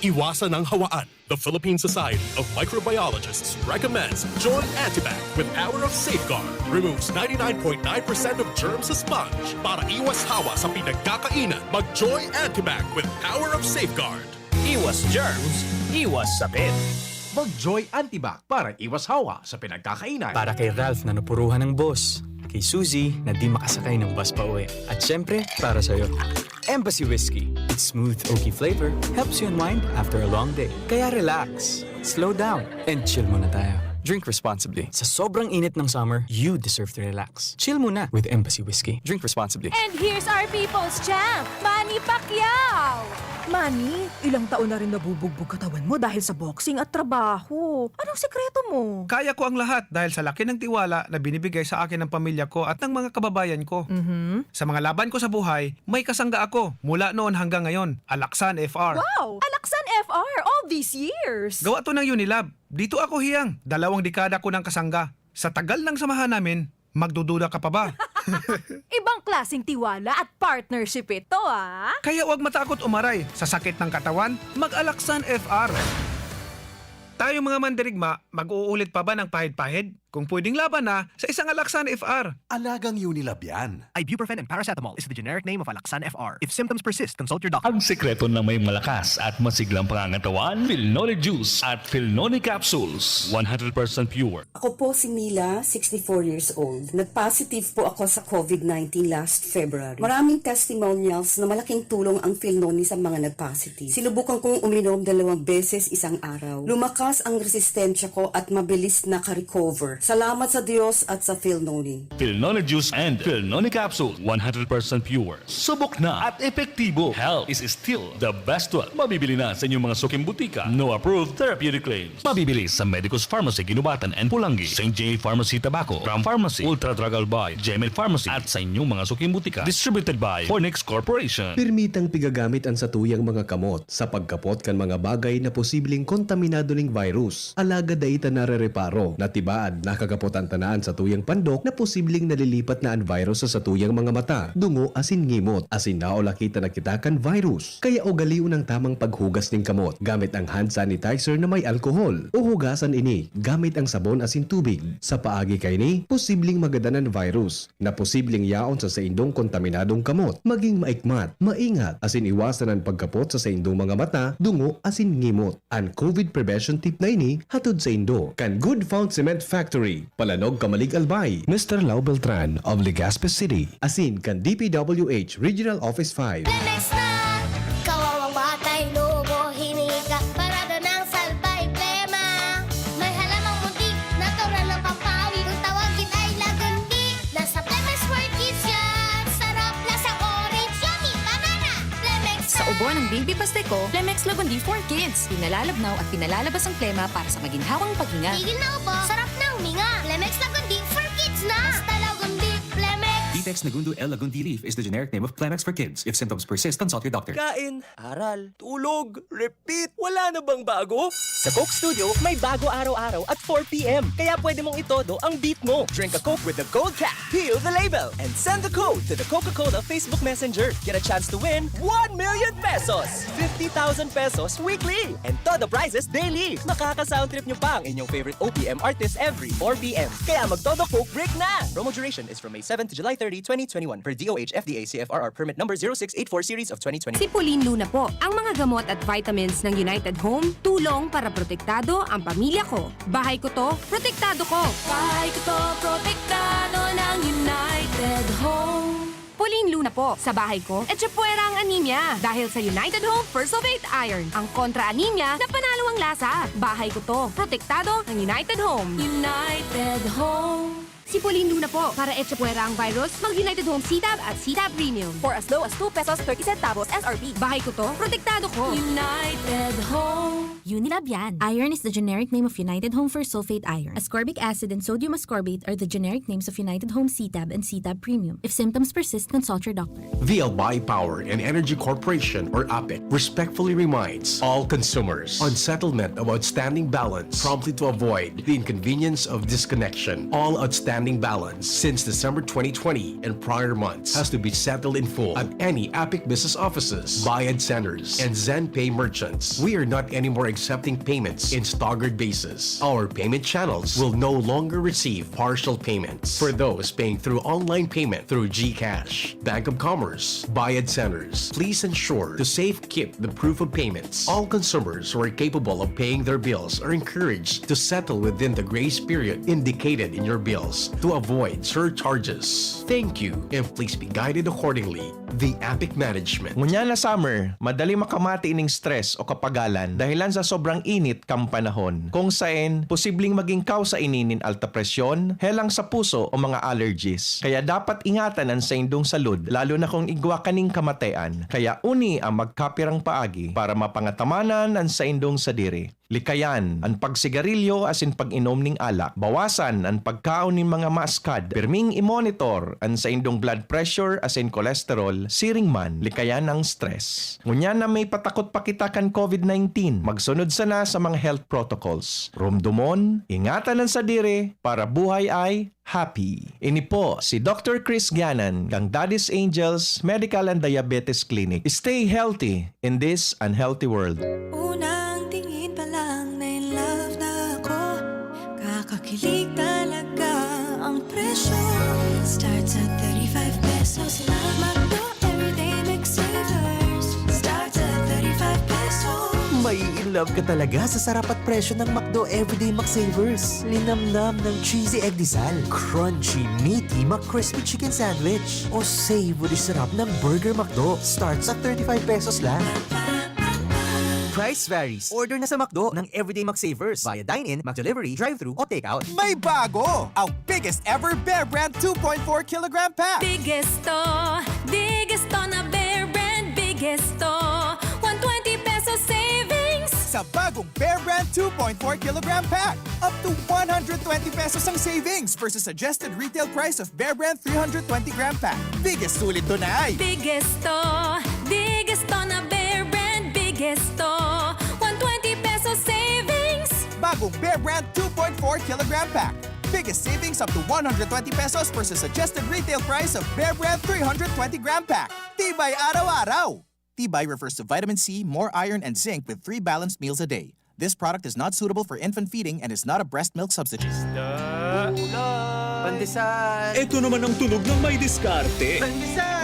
Iwasan ang hawaan. The Philippine Society of Microbiologists recommends Joy Antibac with Power of Safeguard. Removes ninety-nine point nine percent of germs sa sponge. Para iwas hawa sa pinagkakainan, mag Joy Antibac with Power of Safeguard. Iwas germs, iwas sakit. Mag Joy Antibac para iwas hawa sa pinagkakainan. Para kay Ralph na napuruhan ng boss. Kay Suzy na di makasakay ng bus pa uwi. At syempre, para sa'yo. Embassy Whiskey. Its smooth, oaky flavor helps you unwind after a long day. Kaya relax, slow down, and chill muna tayo. Drink responsibly. Sa sobrang init ng summer, you deserve to relax. Chill muna with Embassy Whiskey. Drink responsibly. And here's our people's champ, Manny Pacquiao! Manny, ilang taon na rin nabubugbog katawan mo dahil sa boxing at trabaho. Anong sikreto mo? Kaya ko ang lahat dahil sa laki ng tiwala na binibigay sa akin ng pamilya ko at ng mga kababayan ko. Mhm. Sa mga laban ko sa buhay, may kasangga ako mula noon hanggang ngayon, Alaxan F R. Wow! Alaxan F R all these years! Gawa to ng Unilab. Dito ako hiyang dalawang dekada ko ng kasangga. Sa tagal ng samahan namin, magdududa ka pa ba? Ibang klaseng tiwala at partnership ito, ah! Kaya 'wag matakot umaray sa sakit ng katawan, mag-Alaxan F R. Tayong mga mandirigma, mag-uulit pa ba ng pahid-pahid? Kung pwedeng laban na sa isang Alaxan F R. Alagang Unilab yan. Ibuprofen and paracetamol is the generic name of Alaxan F R. If symptoms persist, consult your doctor. Ang sekreto ng may malakas at masiglang pangangatawan, Filnoni Juice at Filnoni Capsules. One hundred percent pure. Ako po si Mila, sixty-four years old. Nag-positive po ako sa COVID nineteen last February. Maraming testimonials na malaking tulong ang Filnoni sa mga nag-positive. Sinubukan kong uminom dalawang beses isang araw. Lumakas ang resistensya ko at mabilis naka-recover. Salamat sa Diyos at sa Filnoni. Filnoni Juice and Filnoni Capsule, one hundred percent pure. Subok na at epektibo. Health is still the best wealth. Mabibili na sa inyong mga suking butika. No approved therapeutic claims. Mabibili sa Medicus Pharmacy, Guinobatan and Pulangi, Saint J Pharmacy Tabaco, Ram Pharmacy, Ultra Drug Albay, Gemed Pharmacy, at sa inyong mga suking butika. Distributed by Fornix Corporation. Pirmitang pigagamit an satuyang mga kamot sa pagkapot kan mga bagay na posibleng kontaminado ning virus. Alagad dai ta narereparo na tibaad nakakapotan ta na an satuyang pandok na posibleng nalilipat na an virus sa satuyang mga mata, dungo asin ngimot, asin naulakita na kita kan virus. Kaya ugalion ang tamang paghugas nin kamot gamit ang hand sanitizer na may alkohol, o hugasan ini gamit ang sabon asin tubig. Sa paagi kaini, posibleng magadan an virus na posibleng yaon sa saindong kontaminadong kamot. Maging maikmat, maingat, asin iwasan an pagkapot sa saindong mga mata, dungo, asin ngimot. An COVID prevention tip na ini hatod saindo kan Good Found Cement Factory, Palanog, Camalig, Albay, Mister Lau Beltran of Legazpi City, asin kan DPWH Regional Office five. Lemex na! Kawawang batay, lobo, hinika, parada ng salbay, plema. May halamang munti, natural ng pampawi. Kung tawagin ay lagundi, nasa Lemex for Kids yan. Sarap, lasang orange, yummy, banana. Lemex Sa ubo ng baby paste ko, Lemex Lagundi for Kids. Pinalalabnaw at pinalalabas ang plema para sa maginhawang paghinga. Tigil na ubo, sarap na huminga. Lemex Lagundi for Kids na! Basta Lagundi, Lemex! Ditex Nagundu L Lagundi leaf is the generic name of Clemex for kids. If symptoms persist, consult your doctor. Kain, aral, tulog, repeat. Wala na bang bago? Sa Coke Studio, may bago araw-araw at four p.m. Kaya pwede mong itodo ang beat mo. Drink a Coke with the gold cap, peel the label, and send the code to the Coca-Cola Facebook Messenger. Get a chance to win one million pesos, fifty thousand pesos weekly, and todo prizes daily. Makaka-sound trip nyo pa ang inyong favorite O P M artist every four p.m. Kaya magtodo Coke break na! Promo duration is from May seven to July thirty, twenty twenty-one, per D O H F D A C F R R permit number zero six eight four series of twenty twenty. Sipulin Luna po. Ang mga gamot at vitamins ng United Home, tulong para protektado ang pamilya ko. Bahay ko to, protektado ko. Bahay ko to, protektado ng United Home. Pulin Luna po. Sa bahay ko, etchepuera ang anemia. Dahil sa United Home Fersobate Iron, ang kontra anemia na panalo ang lasa. Bahay ko to, protektado ng United Home. United Home. Sipulin Luna po. Para etchepuera ang virus, mag United Home C-Tab at C-Tab Premium. For as low as two pesos thirty centavos S R P. Bahay ko to, protektado ko. United Home. Unilab yan. Iron is the generic name of United Home Fersulfate Iron. Ascorbic acid and sodium ascorbate are the generic names of United Home C-Tab and C-Tab Premium. If symptoms persist, consult your doctor. The Albay Power and Energy Corporation, or APEC, respectfully reminds all consumers on settlement of outstanding balance promptly to avoid the inconvenience of disconnection. All outstanding balance since December twenty twenty and prior months has to be settled in full at any APEC business offices, Bayad Centers, and ZenPay merchants. We are not anymore accepting payments in staggered basis. Our payment channels will no longer receive partial payments. For those paying through online payment through GCash, Bank of Commerce, Bayad Centers, please ensure to safekeep the proof of payments. All consumers who are capable of paying their bills are encouraged to settle within the grace period indicated in your bills to avoid surcharges. Thank you, and please be guided accordingly. The APEC Management. Ngunyan na summer, madali makamati ning stress o kapagalan dahilan sa sobrang init kan panahon. Kung saen, posibleng maging kausa ini nin alta presyon, helang sa puso o mga allergies. Kaya dapat ingatan an saindong salud, lalo na kung igwa kaning kamatean. Kaya uni ang magkapirang paagi para mapangatamanan an saindong sadiri. Likayan an pagsigarilyo asin pag-inom nin alak. Bawasan an pagkaon nin mga maaskad. Pirming i-monitor an saindong blood pressure asin cholesterol, siring man, likayan an stress. Ngunyan na may patakot pa kita kan COVID nineteen, magsunod sana sa mga health protocols. Rumdomon, ingatan an sadiri, para buhay ay happy. Ini po si Doctor Chris Gianan kan Daddy's Angels Medical and Diabetes Clinic. Stay healthy in this unhealthy world. Unang tingin pa lang na in love na ako. Kakakilig talaga. Pesos lang. McDo Everyday McSavers starts at thirty-five pesos. Mai-in love ka talaga sa sarap at presyo ng McDo Everyday McSavers. Linamnam ng cheesy egg disal, crunchy, meaty McCrispy Chicken Sandwich, o savory sarap ng Burger McDo. Starts at thirty-five pesos lang. Price varies. Order na sa McDo ng Everyday McSavers via dine-in, McDelivery, drive-thru, o takeout. May bago! Ang biggest ever Bear Brand two point four kilogram pack! Biggest to, biggest to na Bear Brand, biggest to. One twenty pesos savings. Sa bagong Bear Brand two point four kilogram pack, up to one hundred twenty pesos ang savings versus suggested retail price of Bear Brand three hundred twenty gram pack. Biggest sulit to na ay! Biggest to, biggest to na Bear Brand, biggest to. One twenty pesos savings. Bagong Bear Brand two point four kilogram pack. Biggest savings up to one hundred twenty pesos versus suggested retail price of Bear Brand three hundred twenty gram pack. Tibay araw-araw! Tibay refers to vitamin C, more iron, and zinc with three balanced meals a day. This product is not suitable for infant feeding and is not a breast milk substitute. Pandesal! Ito naman ang tunog ng may diskarte. Pandesal!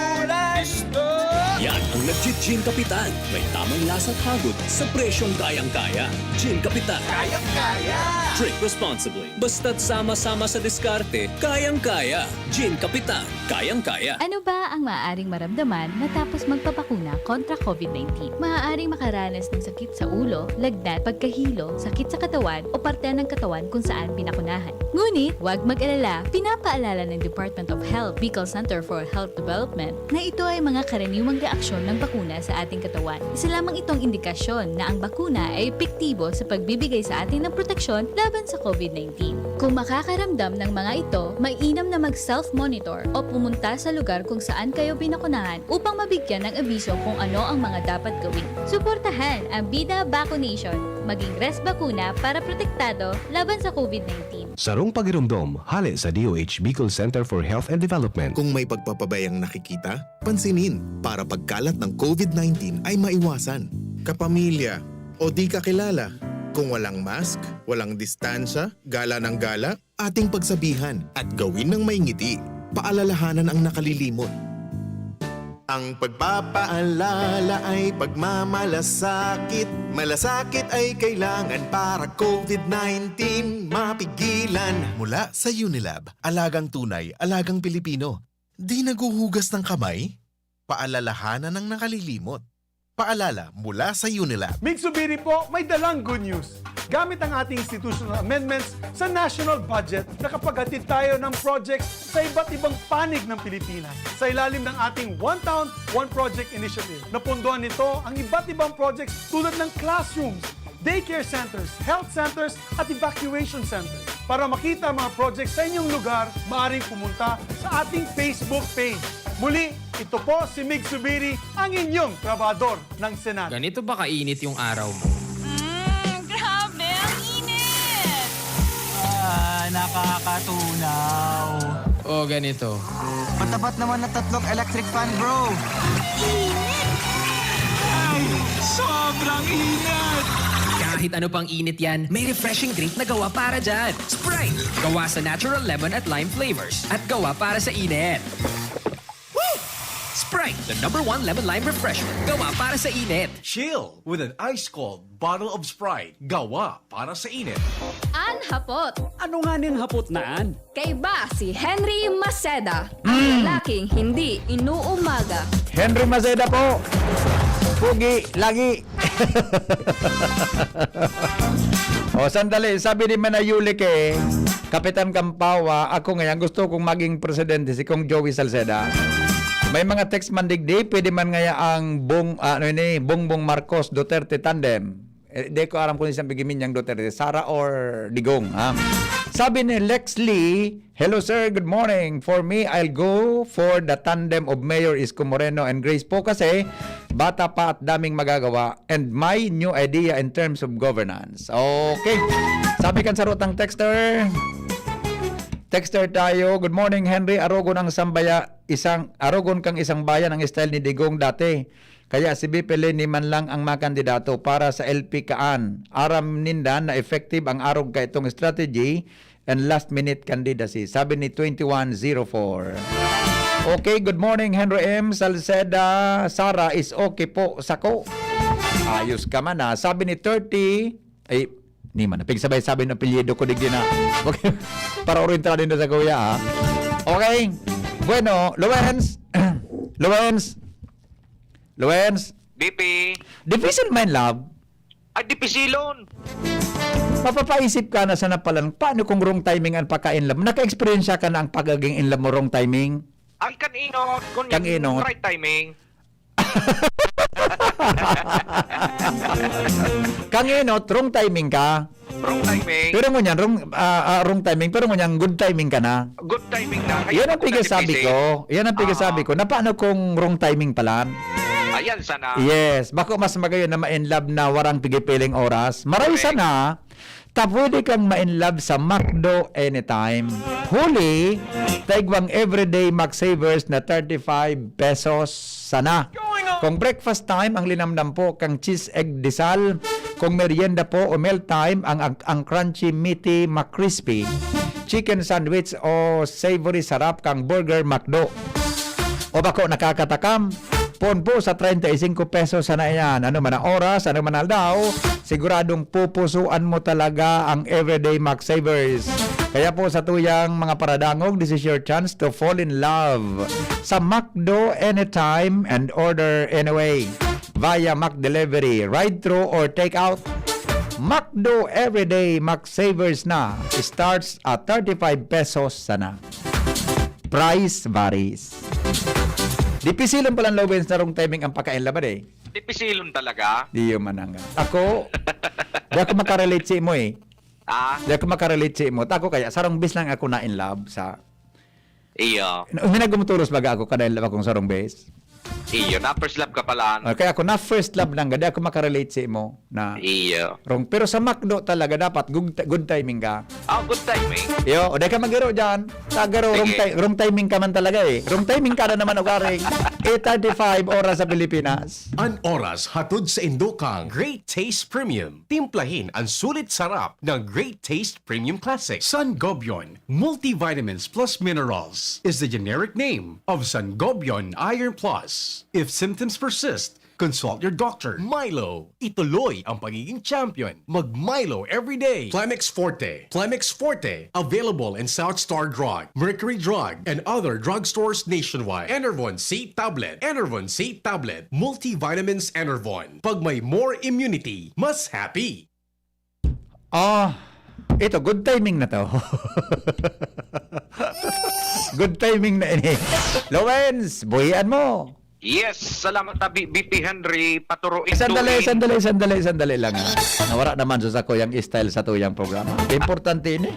Yan ang nagchi-Gin Kapitan. May tamang lasa at hagod sa presyong kayang-kaya. Gin Kapitan. Kayang-kaya! Drink responsibly. Basta't sama-sama sa diskarte, kayang-kaya. Gin Kapitan. Kayang-kaya. Ano ba ang maaaring maramdaman matapos magpabakuna kontra COVID nineteen? Maaaring makaranas ng sakit sa ulo, lagnat, pagkahilo, sakit sa katawan o parte ng katawan kung saan binakunahan. Ngunit, huwag mag-alala, pinapaalala ng Department of Health, Bicol Center for Health Development, na ito ay mga karaniwang reaksyon ng bakuna sa ating katawan. Isa lamang itong indikasyon na ang bakuna ay epektibo sa pagbibigay sa atin ng proteksyon laban sa COVID nineteen. Kung makakaramdam ng mga ito, mainam na mag-self-monitor o pumunta sa lugar kung saan kayo binakunahan upang mabigyan ng abiso kung ano ang mga dapat gawin. Suportahan ang Bida Vaccination. Maging Res Bakuna para protektado laban sa COVID nineteen. Sarong pagiromdom, hale sa D O H Bicol Center for Health and Development. Kung may pagpapabayang nakikita, pansinin para pagkalat ng COVID nineteen ay maiwasan. Kapamilya o di kakilala, kung walang mask, walang distansya, gala ng gala, ating pagsabihan at gawin ng may ngiti. Paalalahanan ang nakalilimot. Ang pagpapaalala ay pagmamalasakit. Malasakit ay kailangan para COVID nineteen mapigilan. Mula sa Unilab, alagang tunay, alagang Pilipino. Di naghuhugas ng kamay? Paalalahanan ng nakalilimot. Paalala mula sa Unilab. Mig Zubiri po, may dalang good news. Gamit ang ating institutional amendments sa national budget, nakapaghatid tayo ng projects sa iba't ibang panig ng Pilipinas. Sa ilalim ng ating One Town, One Project Initiative, napondohan nito ang iba't ibang projects tulad ng classrooms, daycare centers, health centers, at evacuation centers. Para makita ang mga projects sa inyong lugar, maaaring pumunta sa ating Facebook page. Muli, ito po si Mig Zubiri, ang inyong trabahador ng Senado. Ganito ba kainit yung araw mo? Mm, grabe, ang init! Ah, nakakatunaw. O ganito. Matapat naman na tatlong electric fan, bro. Init! Ay, sobrang init! Kahit ano pang init yan, may refreshing drink na gawa para dyan. Sprite! Gawa sa natural lemon at lime flavors at gawa para sa init. Woo! Sprite, the number one lemon lime refreshment. Gawa para sa init. Chill with an ice-cold bottle of Sprite. Gawa para sa init. An hapot. Ano nga ning hapot na an? Kaiba si Henry Maceda, ang lalaking hindi inuumaga. Henry Maceda po. Pugi, lagi. O, sandali. Sabi ni Manayulik eh, Kapitan Kampawa, ako ngayon gusto kong maging presidente si Kong Joey Salceda. May mga text man digdi, pwede man ngaya ang Bong, ah, ano ini, Bongbong Marcos Duterte tandem. Eh, di ko aram kung isang pigimin niyang Duterte, Sara or Digong, ha? Sabi ni Lex Lee, "Hello sir, good morning. For me, I'll go for the tandem of Mayor Isko Moreno and Grace po kasi bata pa at daming magagawa and may new idea in terms of governance." Okay. Sabi kan sarutang texter, texter tayo, "Good morning, Henry. Arogon ang sambaya, isang, arogon kang isang bayan ang style ni Digong dati. Kaya si V P Leni man lang ang makandidato para sa L P kaan. Aram ninda na effective ang arog kaitong strategy and last minute candidacy," sabi ni twenty-one zero four. Okay, good morning, Henry M. Salceda. Sara is okay po, sako. Ayos ka man, ah. Sabi ni thirty, ay, ni man, napigsabay sabi ng apelyido ko, digdi na. Okay, para orientado na sa kuya, ah. Okay. Bueno, Luens. Luens. Luens. B P. Difficult man love. Ay, dipisilon. Mapapaisip ka na sana palan, paano kung wrong timing ang pagka-in love? Naka-experience ka na ang pagiging in love mo wrong timing? Ang kan-inot, kun Kan-inot. Right timing. Kan-inot, wrong timing ka. Wrong timing. Pero ngunyan, wrong, ah, ah, wrong timing, pero ngunyan, good timing ka na. Good timing na. Yan ang pigasabi ko. Yan ang pigasabi ko. Na paano kung wrong timing palan? Ayan sana. Yes. Bako mas magayon na ma-in love na warang pigipiling oras. Maray sana, ta pwede kang ma-in love sa McDo anytime. Huli, taigwang everyday McSavers na thirty-five pesos sana. Kung breakfast time, ang linamnam po kang cheese egg desal. Kung merienda po o meal time, ang, ang, ang crunchy meaty McCrispy chicken sandwich o savory sarap kang burger McDo. O bako nakakatakam, pon po sa treinta y cinco pesos sana yan. Ano man ang oras, ano man aldaw, siguradong pupusuan mo talaga ang everyday McSavers. Kaya po sa tuyang mga paradangog, this is your chance to fall in love sa McDo anytime and order anyway via McDelivery, ride-thru or take out. McDo everyday McSavers na starts at thirty-five pesos sana. Price varies. Dipisilon palan, Lowens, na wrong timing ang pagkain laban eh. Dipisilon talaga? Di yun mananga. Ako, di ako makarelate sa imo eh. Ah? Di ako makarelate sa imo. Tako kaya, sarong bis lang ako na in love sa Iyo. Uminag mo tulos baga ako, kada in love akong sarong bes. Iyo, na first love ka pala. Ah, kaya ako na first love lang, gadi ako makarelate sa imo na Iyo. wrong. Pero sa McDo talaga, dapat good, good timing ka. Ah, good timing. Iyo, o di ka magiro dyan. Sa garo, wrong, Sige. ti- wrong timing ka man talaga eh. Wrong timing ka na naman, ugaring eight thirty-five oras sa Pilipinas. An oras hatod sa indokang Great Taste Premium. Timplahin ang sulit sarap ng Great Taste Premium Classic. Sangobion Multivitamins Plus Minerals is the generic name of Sangobion Iron Plus. If symptoms persist, consult your doctor. Milo, ituloy ang pagiging champion. Mag Milo every day. Plemex Forte. Plemex Forte, available in South Star Drug, Mercury Drug, and other drugstores nationwide. Enervon C Tablet. Enervon C Tablet. Multivitamins Enervon. Pag may more immunity, mas happy. Ah, ito, good timing na to. Good timing na ini. Lowens, buhian mo. Yes, salamat na B- B P Henry, paturo Eh, sandali, into in. sandali, sandali, sandali lang, ah. Nawara naman sa sako yang style sa tuyang programa. Importante ini.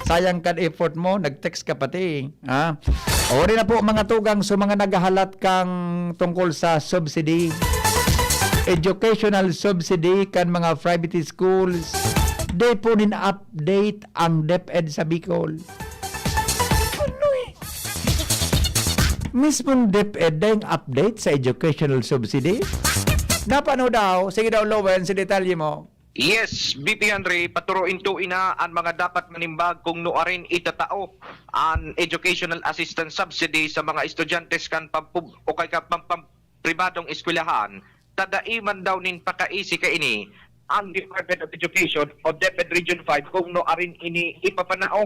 Sayang kan effort mo, nag-text ka pati, ha? O, rin na po, mga tugang, sa mga naghahalat kang tungkol sa subsidy, educational subsidy kan mga private schools, di po nin update ang DepEd sa Bicol. Ano eh? Mismong DepEd dai update sa educational subsidy? Napano daw? Sige daw, Lowen, sa detalye mo. Yes, B P Henry, paturo into ina an mga dapat manimbag kung nuarin itatao an educational assistance subsidy sa mga estudyante kan pampub- o kay ka- pampam- pribadong eskwelahan, ta dai man daw nin pakaisi kaini ang Department of Education o DepEd Region five kung nuarin ini ipapanao.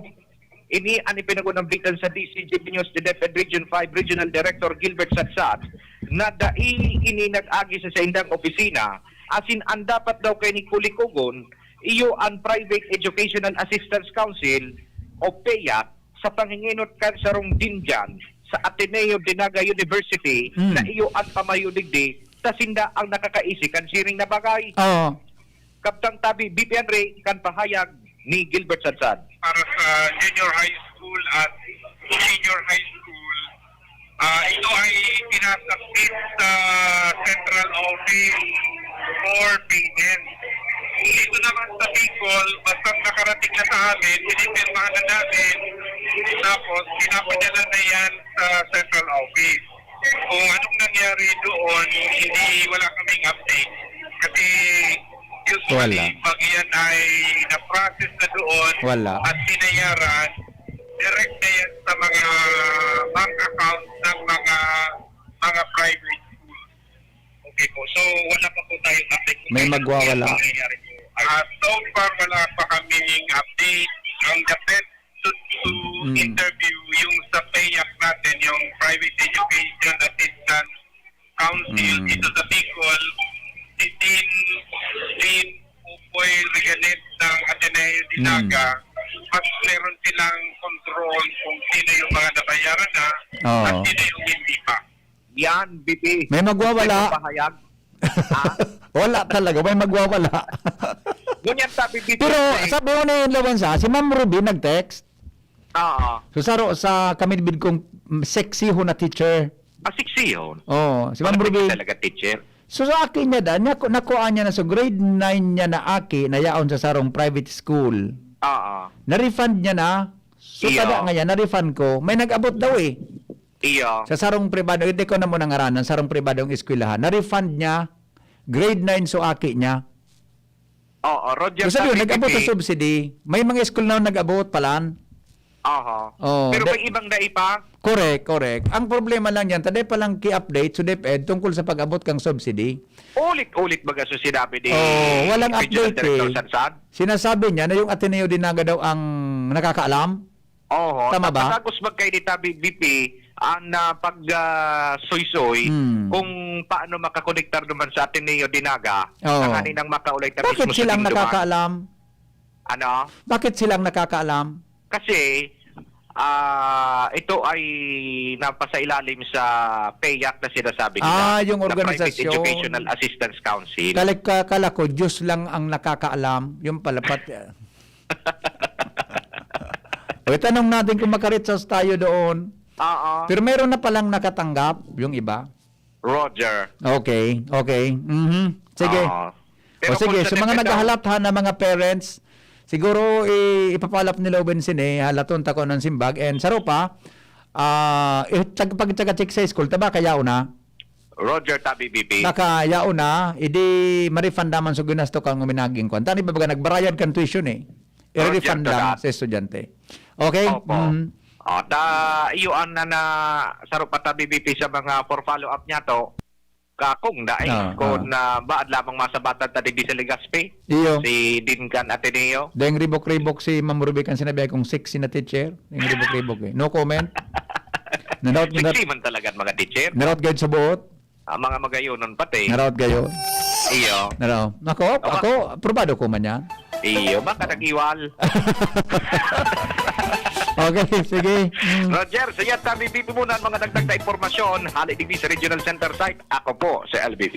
Ini an ipinag-unambitan sa D C G B News ni DepEd Region five Regional Director Gilbert Sadsad na dai ini nag-agi sa saindang opisina, asin an dapat daw kaini kulikogon, iyo an Private Educational Assistance Council o PEAC sa pangingenot kan sarong dinjan sa Ateneo de Naga University Mm. na iyo an pamayo digdi ta sinda ang nakakaisi kan siring na bagay. Oo. Kabtang tabi, B P N Ray, kan pahayag ni Gilbert Sadsad. Para sa junior high school at senior high school, ah, ito ay pinasakit sa central office for payment. Dito naman sa Bicol, basta nakarating na sa amin, pinipirmahan na namin, tapos pinapadala na yan sa central office. Kung anong nangyari doon, hindi, wala kaming update. Kasi usually, Wala. pag yan ay na-process na doon Wala. at binayaran, Direct na yan sa mga bank account ng mga mga private school. Okay po. So, wala pa po tayong update kung May kailan magwawala. po yan mangyayari po. Ah, so far, wala pa kaming update. Ang the best to, to Mm. interview yung sa PEAC natin, yung Private Education Assistance Council Mm. dito sa Bicol, si Dean, Dean Upoy Reganet ng Ateneo de Mm. Naga, mas meron silang control kung sino yung mga nabayaran na at Oo. sino yung hindi pa. Yan, B P. May magwawala. May pahayag. Ha? Wala talaga, may magwawala. Ngunyan sabi, B P. Pero sabi ko ni Lawansa, si Ma'am Ruby nag-text. Oo. So saro sa kami bid kong mm, sexy ho na teacher. Ah, sexy yun. Oh, si Ma'am Wala Ruby. Talaga teacher. So sa akin niya da, niya, nakuha niya na so grade nine niya na aki na yaon sa sarong private school. Oo. Na-refund niya na. So Iyo. kada nga yan, na-refund ko. May nag-abot daw eh. Iyo. Sa sarong pribado, hindi ko na muna ngaranan, sarong pribadong eskwelahan. Na-refund niya, grade nine so aki niya. Oo, Roger. Gusto yun, sabi, nag-abot P P. Sa subsidy. May mga school na nag-abot palan. Oho. Oh, Pero da- may ibang dai pa? Correct, correct. Ang problema lang yan, taday palang ki-update sa DepEd tungkol sa pag-abot kang subsidy. Ulit-ulit baga so sinabi ni Oh, walang Regional update Director eh. Sansan? Sinasabi niya na yung Ateneo de Naga daw ang nakakaalam. Oho. Tama ba? Tapos magkay ni Tabi B P ang ah, pag ah, suysoy Hmm. kung paano makakonektar naman sa Ateneo de Naga Oo. na kaninang makaulay ta Bakit mismo sa silang Dingduman. Nakakaalam? Ano? Bakit silang nakakaalam? Kasi ah ito ay napasailalim sa PEAC na sinasabi nila. Ah, yung The Private organisasyon. Educational Assistance Council. Kala, ka- kala ko, Diyos lang ang nakakaalam. Yung pala, pati... o, itanong natin kung makaritsas tayo doon. Oo. Pero meron na palang nakatanggap, yung iba. Roger. Okay, okay. Mhm. Sige. Oo. O sige, kung sa mga DepEd daw- naghahalat ha na mga parents, siguro i- ipapalap nila Oben Sine, halaton ta ko ng simbag. And saro pa, ah, eh, tag- pag taga-check sa school, taba kaya una? Roger Tabi B P. Baka yaon na, idi ma-refund naman sa ginasto kang uminaging kwan. Tani ba baga nagbarayad kang tuition eh? I-refund Roger, lang Tabi. Sa estudyante. Okay? Opo. Mhm. O, ta, iyo ang na, na saro pa ta B B P sa mga for follow-up niya to. Kakong dai, Ah, kung ah. na baad lamang masabatan ta digdi sa Legazpi, Iyo. Si Dean kan Ateneo. Deng ribok-ribok si Ma'am Ruby kan sinabi kong sexy na teacher. Deng ribok-ribok eh. No comment. Naraot, naraot, Sexy man talaga ang mga teacher. naraot guide sa buot. Ang mga magayonon pati. Naraot gayo. Iyo. Naraot. Ako, Aba. ako, aprobado ko man yan. Iyo, baka nag-iwal. Okay, sige. Mm. Roger, sa iyat kami pipimunan mga dagdag na impormasyon. Hali digdi sa Regional Center Site. Ako po, si L B V.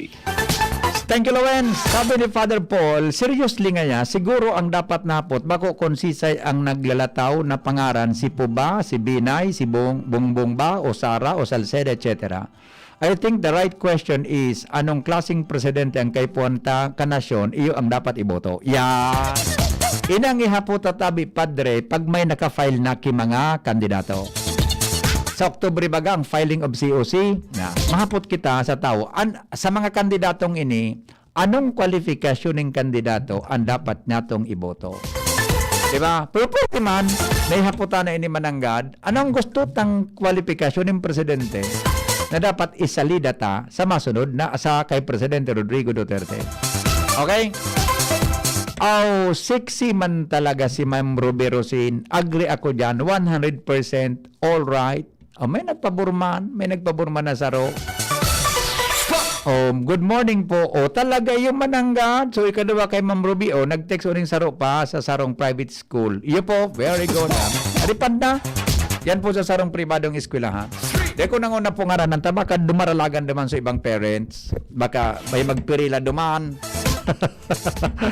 Thank you, Lowen. Sabi ni Father Paul, seriously nga niya, siguro ang dapat napot, bako kung sisay ang naglalataw na pangaran, si Puba, si Binay, si Bong, Bongbong ba, o Sara, o Salceda, et cetera. I think the right question is, anong klaseng presidente ang kaipuhan ta ka nasyon, iyo ang dapat iboto. Yeah. Inang ihapot tabi, Padre, pag may naka-file na ki mga kandidato. Sa Oktubre baga ang filing of C O C, na mahapot kita sa tao, an, sa mga kandidatong ini, anong kwalifikasyon ning kandidato ang dapat natong iboto? Diba? Pero pwede man, may haputan na ini mananggad, anong gusto tang kwalifikasyon ng presidente na dapat isalida ta sa masunod na sa kay Presidente Rodrigo Duterte? Okay? Aw, sexy man talaga si Ma'am Ruby Rosin. Agree ako dyan, one hundred percent all right. Oh, may nagpaburman, may nagpaburman na saro. Oh, good morning po. Oh, talaga yung mananggad. So, ikaduha kay Ma'am Ruby, oh, nag-text uning saro pa sa sarong private school. Iyo po, very good. Ah. Aripad na. Yan po sa sarong pribadong eskwelahan. Di ko nang una po ngaranan, tama ka, dumaralagan naman sa ibang parents. Baka may magpirila duman.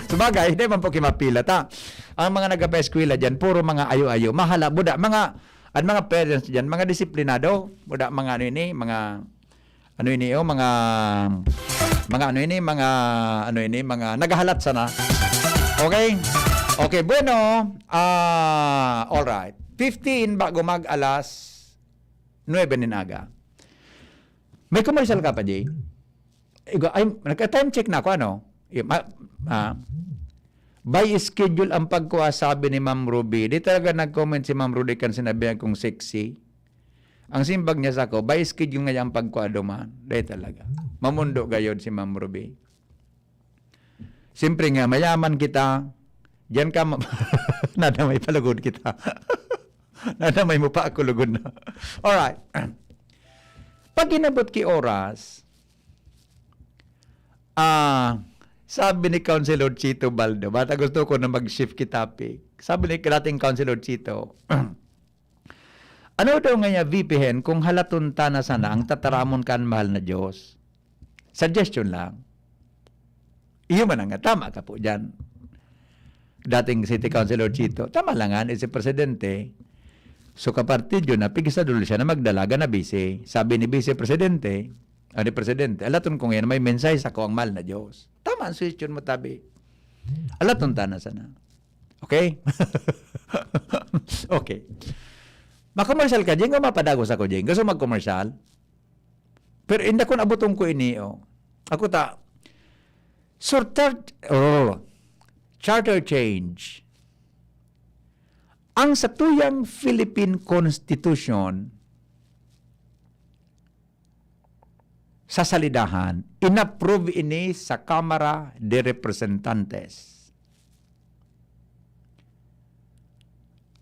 Sabagay, hindi man po kimapila ta. Ang mga nagpa-eskwela dyan, puro mga ayo-ayo. Mahala, buda, mga, ang mga parents dyan, mga disiplinado. Buda, mga ano ini, mga, ano ini, oh, mga, mga ano ini, mga, ano ini, mga naghahalat sana. Okay? Okay, bueno, ah, all right. Fifteen bago mag alas nuebe nin aga. May commercial ka pa, Jay? Igo, ay, nagka-time check na ako, ano? Y-, ma-, ah, By schedule ang pagkua, sabi ni Ma'am Ruby. Di talaga nag-comment si Ma'am Ruby kan sinabihan kong sexy. Ang simbag niya sako, by schedule ngaya ang pagkua duman. Di talaga. Mamundo gayod si Ma'am Ruby. Siyempre nga, mayaman kita. Diyan ka ma-, nadamay palugod kita. Nadamay mo pa ako lugod na. Alright. Pag inabot ki oras, ah, sabi ni Councilor Chito Baldo, bata gusto ko na mag-shift ki topic. Sabi ni dating Councilor Chito, "Ano daw ngaya, V P Hen, kung halaton ta na sana ang tataramon kan mahal na Diyos?" Suggestion lang. Iyo man nga, tama ka po diyan. Dating City Councilor Chito, tama lang nga, si Presidente. So, kapartidyo na, pigisadol siya na magdalaga na Vice. Sabi ni Vice Presidente, ah, ni Presidente, "Alaton ko ngayon, may mensahe sa ko ang mahal na Diyos." Tama ang suggestion mo, tabi. Alaton ta na sana. Okay? Okay. Makomersyal ka, Jing, o mapadagos ako, Jing? Gusto mag-commercial? Pero inda kun aboton ko ini, oh. Ako ta, surtar-, oh, charter change. Ang satuyang Philippine Constitution, sa salidahan, inapprove ini sa Kamara de Representantes.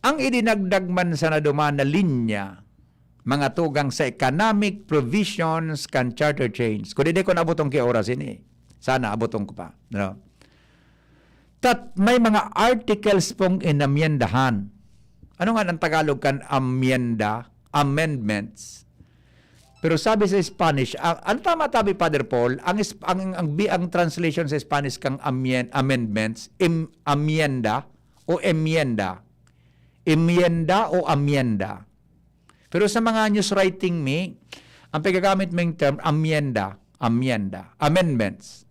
Ang idinagdag man sana duman na linya, mga tugang sa economic provisions kan charter change. Kung di, di ko naabotong ki oras ini. Sana abotong ko pa. No? Tat-, may mga articles pong inamyendahan. Ano nga ang Tagalog kan amyenda? Amendments. Pero sabi sa Spanish, ah, ano tama tabi, Father Paul? Ang is-, ang, ang bi-, ang translation sa Spanish kang amyen-, amendments, im-, amyenda o emyenda? Emyenda o amyenda? Pero sa mga news writing mi, ang paggagamit ming term, amyenda, amyenda, amendments.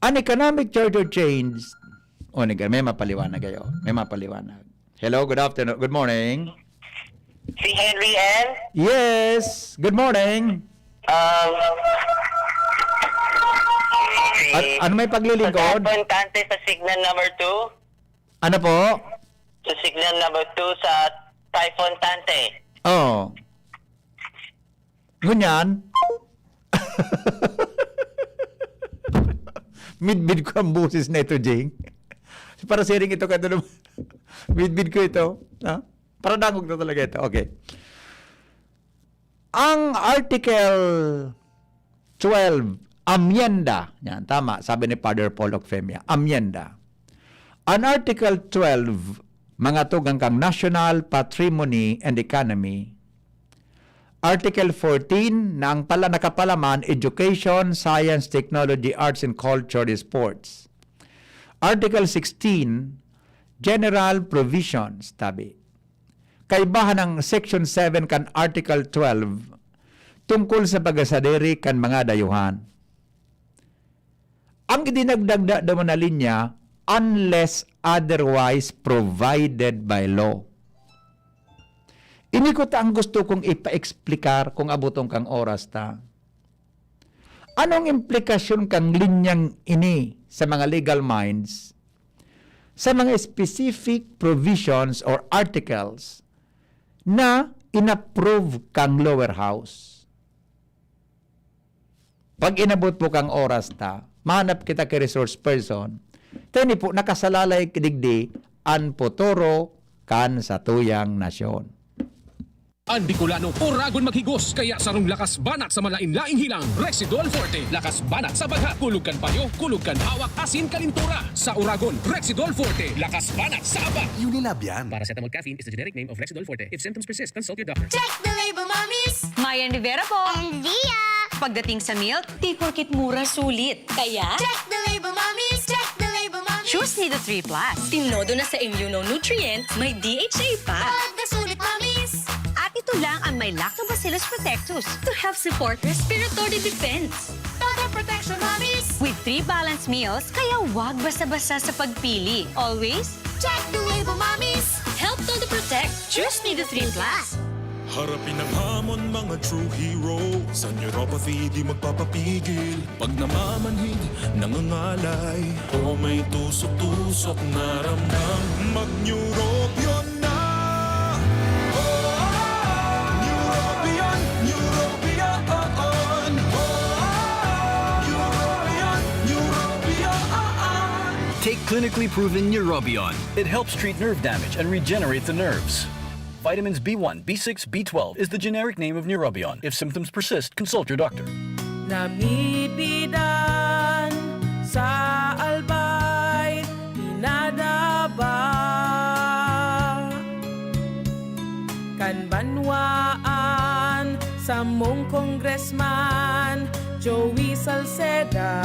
An economic charter change, o, nag-, may mapaliwanag kayo. May mapaliwanag. Hello, good afternoon, good morning. Si Henry L. Yes, good morning. Um, si At ano may paglilingkod? Sa Typhoon Tante sa signal number two. Ano po? Sa signal number two sa Typhoon Tante. Oo. Ngunyan, midbid ko ang boses na ito, Jing. Para siring ito, kadulom. Midbid ko ito. Ha? Para dangog na talaga ito. Okay. Ang Article twelve, amyenda. Yan, tama. Sabi ni Father Paul Ocfemia, amyenda. An Article twelve, mga tugang kang national, patrimony, and economy. Article fourteen, na ang pala nakapalaman, education, science, technology, arts and culture, sports. Article sixteen, general provisions, tabi. Kaibahan ang Section seven kan Article twelve tungkol sa pagkasadiri kan mga dayuhan. Ang idinagdag na daw na linya, "unless otherwise provided by law." Ini ko ta ang gusto kong ipaeksplikar kung abotong kang oras ta. Anong implikasyon kang linyang ini sa mga legal minds, sa mga specific provisions or articles na inapprove kang lower house? Pag inabot mo kang oras ta, mahanap kita ki resource person. Tani po, nakasalalay digdi an futuro kan satuyang nasyon. An Bicolano, oragon maghigos, kaya sarong lakas banat sa malain-laing hilang, Rexidol Forte. Lakas banat sa bagha, kulog kan payo, kulog kan hawak, asin kalintura. Sa oragon, Rexidol Forte. Lakas banat sa aba. Unilab yan. Paracetamol caffeine is the generic name of Rexidol Forte. If symptoms persist, consult your doctor. Check the label, mommies! Mayan Rivera po. And Zia! Pagdating sa milk, di porket mura, sulit. Kaya? Check the label, mommies! Check the label, mommies! Choose Nido three plus. Tinodo na sa immunonutrient, may D H A pa. Pagkasulit, mommies! At ito lang ang may Lactobacillus protectus to help support respiratory defense. Total protection, mommies! With three balanced meals, kaya wag basta-basta sa pagpili. Always check the label, mommies! Help Todo Protect. Choose Nido three plus. Harapin ang hamon, mga true hero. Sa neuropathy, di magpapapigil. Pag namamanhid, nangangalay. O may tusok-tusok na ramdam. Mag-Neurobion na! Oh, Neurobion, Neurobion, oh, oh. Neurobion, Neurobion, oh, oh. Take clinically proven Neurobion. It helps treat nerve damage and regenerate the nerves. Vitamins B one, B six, B twelve is the generic name of Neurobion. If symptoms persist, consult your doctor. Namipidan sa Albay, pinadaba kan banwaan samong Congressman Joey Salceda.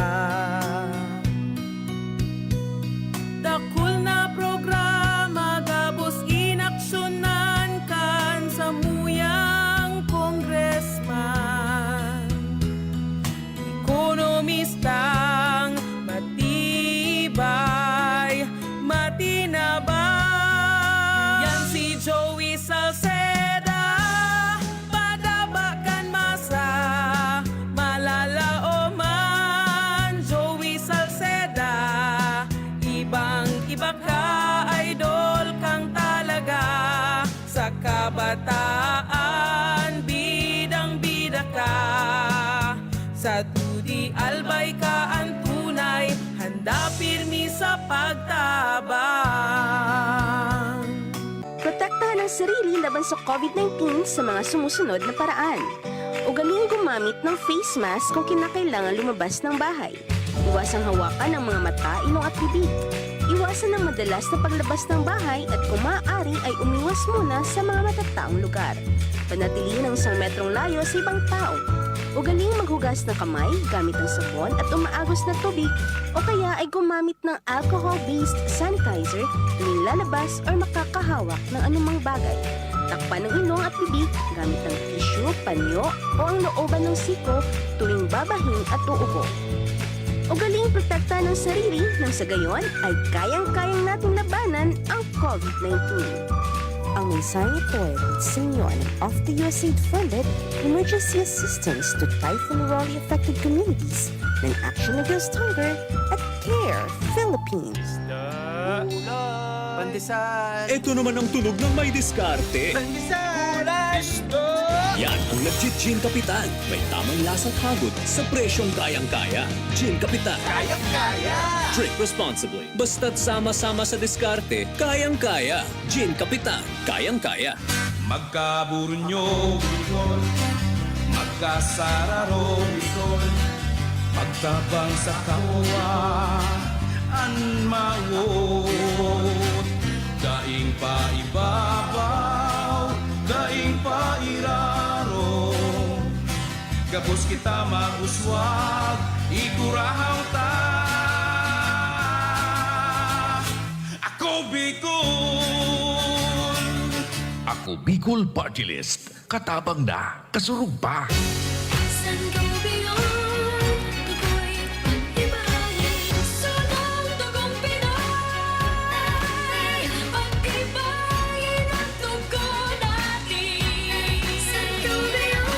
Dakul na programa gabos inaksyonan kan samuyang congressman. Ekonomistang matibay, matinabang. Yan si Joey Salceda, padaba kan masa, malalaoman. Joey Salceda, ibang-iba ka, idol kang talaga. Sa kabataan, bidang-bida ka. Sa T D Albay ka an tunay, handa pirmi sa pagtabang. Protektahan ang sarili laban sa COVID nineteen sa mga sumusunod na paraan. Ugaling gumamit ng face mask kung kinakailangan lumabas ng bahay. Iwasang hawakan ang mga mata, ilong at bibig. Iwasan ang madalas na paglabas ng bahay at kung maaari ay umiwas muna sa mga matataong lugar. Panatilihin ang isang metrong layo sa ibang tao. Ugaling maghugas ng kamay gamit ang sabon at umaagos na tubig o kaya ay gumamit ng alcohol-based sanitizer tuwing lalabas or makakahawak ng anumang bagay. Takpan ang ilong at bibig gamit ang tissue, panyo o ang looban ng siko tuwing babahin at uubo. Ugaling protektahan ang sarili nang sa gayon ay kayang-kayang nating labanan ang COVID nineteen. Ang mensaheng ito ay hatid sa inyo ng Off the U S A I D funded emergency assistance to Typhoon Ural affected communities ng Action Against Hunger at CARE Philippines. Pandesal. Ito naman ang tunog ng may diskarte. Pandesal. Yan ang nagchi-Gin Kapitan. May tamang lasa at hagod sa presyong kayang-kaya. Gin Kapitan. Kayang-kaya. Drink responsibly. Basta't sama-sama sa diskarte, kayang-kaya. Gin Kapitan, kayang-kaya. Magkaburunyo, Bicol. Magkasararo, Bicol. Magtabang sa kapwa, an mawot. Daing paibabaw, daing pairaro. Gabos kita mauswag, igurahaw ta. Ako Bicol! Ako Bicol Party List. Katabang na, kasurog pa. Sangobion, dugoy, pag-ibahin, sunong dugong Pinoy. Pag-ibahin ang dugo natin. Sangobion,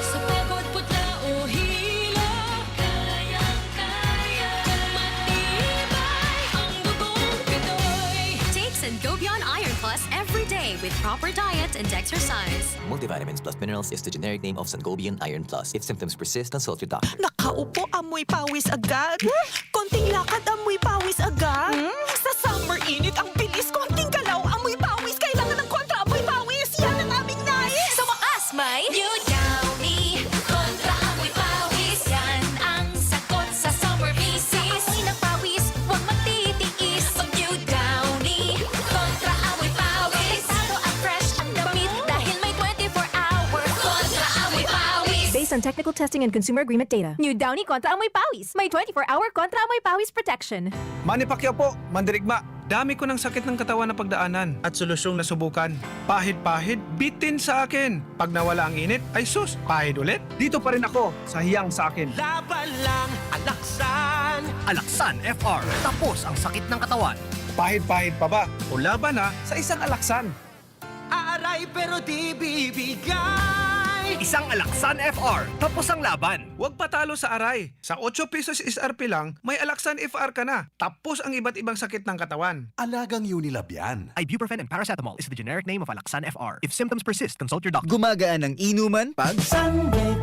sa pagod, putla o hilo. Kayang-kaya. Kung matibay ang dugong Pinoy. Take Sangobion Iron Plus every day with proper diet and exercise. Multivitamins plus minerals is the generic name of Sangobion Iron Plus. If symptoms persist, consult your doctor. Nakaupo, amoy pawis agad. Konting lakad, amoy pawis agad. Hmm? Sa summer init, ang bilis. Konting galaw, amoy pawis. Kailangan ng kontra amoy pawis. Yan ang aming nais. Sa wakas, may New Downy Kontra Amoy Pawis. Yan ang sagot sa summer visit. Sa amoy ng pawis, huwag magtitiis. Mag New Downy Kontra Amoy Pawis. Protektado at fresh ang damit dahil may twenty-four hour Kontra Amoy Pawis. Based on technical testing and consumer agreement data. New Downy Kontra Amoy Pawis. May twenty-four hour Kontra Amoy Pawis protection. Manny Pacquiao po, mandirigma. Dami ko ng sakit ng katawan na pagdaanan at solusyong nasubukan. Pahid-pahid, bitin sa akin. Pag nawala ang init, ay sus, pahid ulit. Dito pa rin ako sa hiyang sa akin. Laban lang, Alaksan. Alaksan F R. Tapos ang sakit ng katawan. Pahid-pahid pa ba? O laban na sa isang Alaksan. Aray pero di bibigay. Isang Alaksan F R, tapos ang laban. Huwag patalo sa aray. Sa otso pesos S R P lang, may Alaksan F R ka na. Tapos ang iba't ibang sakit ng katawan. Alagang Unilab yan. Ibuprofen and paracetamol is the generic name of Alaksan F R. If symptoms persist, consult your doctor. Gumagaan ang inuman pag Sunlight.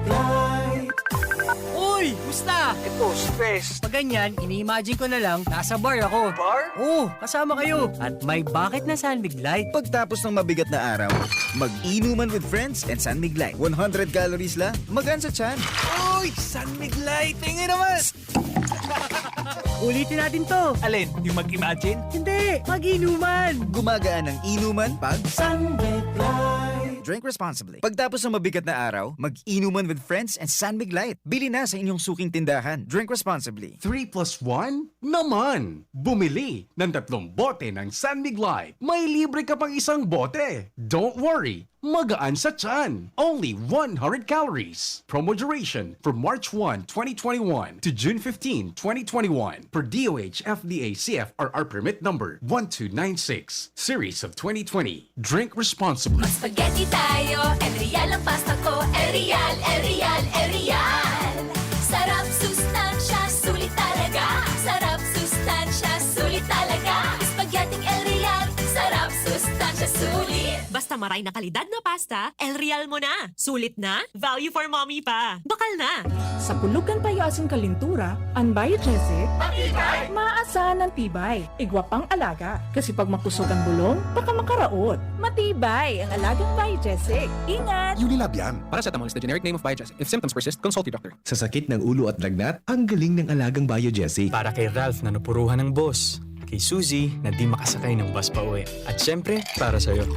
Uy! Musta? Ito, stress. Pag ganyan, ini-imagine ko na lang, nasa bar ako. Bar? Oo, kasama kayo. At may bakit na San Mig Light. Pagtapos ng mabigat na araw, mag-inuman with friends and San Mig Light. One hundred calories lang, magaan sa tiyan. Uy! San Mig Light! Tingin naman! Ulitin natin to. Alin? Yung mag-imagine? Hindi, mag-inuman. Gumagaan ang inuman pag San Mig Light. Drink responsibly. Pagtapos ng mabigat na araw, mag-inuman with friends and San Mig Light. Bili na sa inyong suking tindahan. Drink responsibly. Three plus one naman! Bumili ng tatlong bote ng San Mig Light. May libre ka pang isang bote. Don't worry, magaan sa tiyan. Only one hundred calories. Promo duration from March one, twenty twenty-one to June fifteen, twenty twenty-one. Per D O H F D A C F R R permit number one two nine six, series of twenty twenty. Drink responsibly. Mag-spaghetti tayo, El Real ang pasta ko. El Real, El Real, El Real. Sarap, sustansya, sulit talaga. Sarap, sustansya, sulit talaga. Spaghetti El Real. Sarap, sustansya, sulit. Basta maray na kalidad na pasta, El Real mo na. Sulit na, value for mommy pa. Bakal na. Sa pulugan payo asin kalintura, an Biogesic, maasahan ang tibay. Igwa pang alaga, kasi pag makusog ang bulong, baka makaraot. Matibay ang alagang Biogesic. Ingat! Unilab yan. Paracetamol is the generic name of Biogesic. If symptoms persist, consult your doctor. Sa sakit ng ulo at lagnat, ang galing ng alagang Biogesic. Para kay Ralph na napuruhan ng boss. Kay Suzy na di makasakay ng bus pa uwi. At syempre, para sa'yo.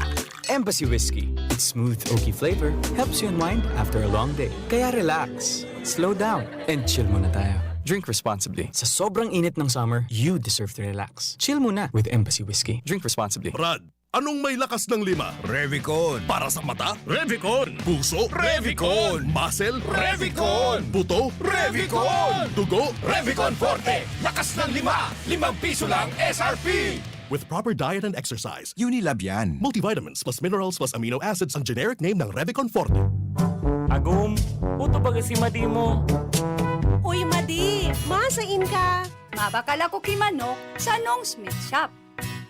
Embassy Whiskey. Its smooth, oaky flavor helps you unwind after a long day. Kaya relax, slow down, and chill muna tayo. Drink responsibly. Sa sobrang init ng summer, you deserve to relax. Chill muna with Embassy Whiskey. Drink responsibly. Brad, anong may lakas ng lima? Revicon. Para sa mata? Revicon. Puso? Revicon. Muscle? Revicon. Buto? Revicon. Dugo? Revicon Forte. Lakas ng lima. Limang piso lang S R P. With proper diet and exercise. Unilab yan. Multivitamins plus minerals plus amino acids ang generic name ng Revicon Forte. Agom, puto baga si Madi mo. Uy, Madi! Masain ka! Mabakal ako ki manok sa Nong Smith Shop.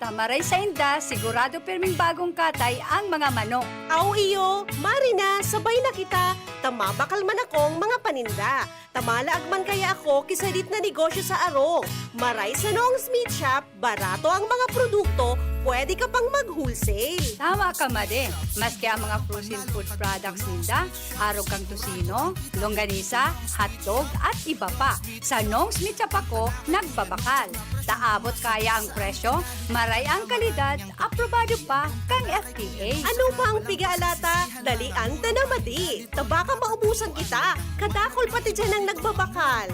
Ta maray sainda, sigurado pirming bagong katay ang mga manok. Aw iyo, mari na, sabay na kita, ta mabakal man akong mga paninda. Ta malaag man kaya ako ki sadit na negosyo sa arog. Maray sa Nong Smith Shop, barato ang mga produkto, pwede ka pang mag-wholesale. Tama ka, Madi. Maski ang mga frozen food products ninda, arog kan tocino, longganisa, hotdog, at iba pa. Sa Nong Smith Shop ako nagbabakal. Ta abot kaya ang presyo, maray ang kalidad, aprobado pa kan F D A. Ano pa ang piga-alata? Dalian ta na, Madi. Ta baka maubusan kita. Kadakul pati diyan ang nagbabakal.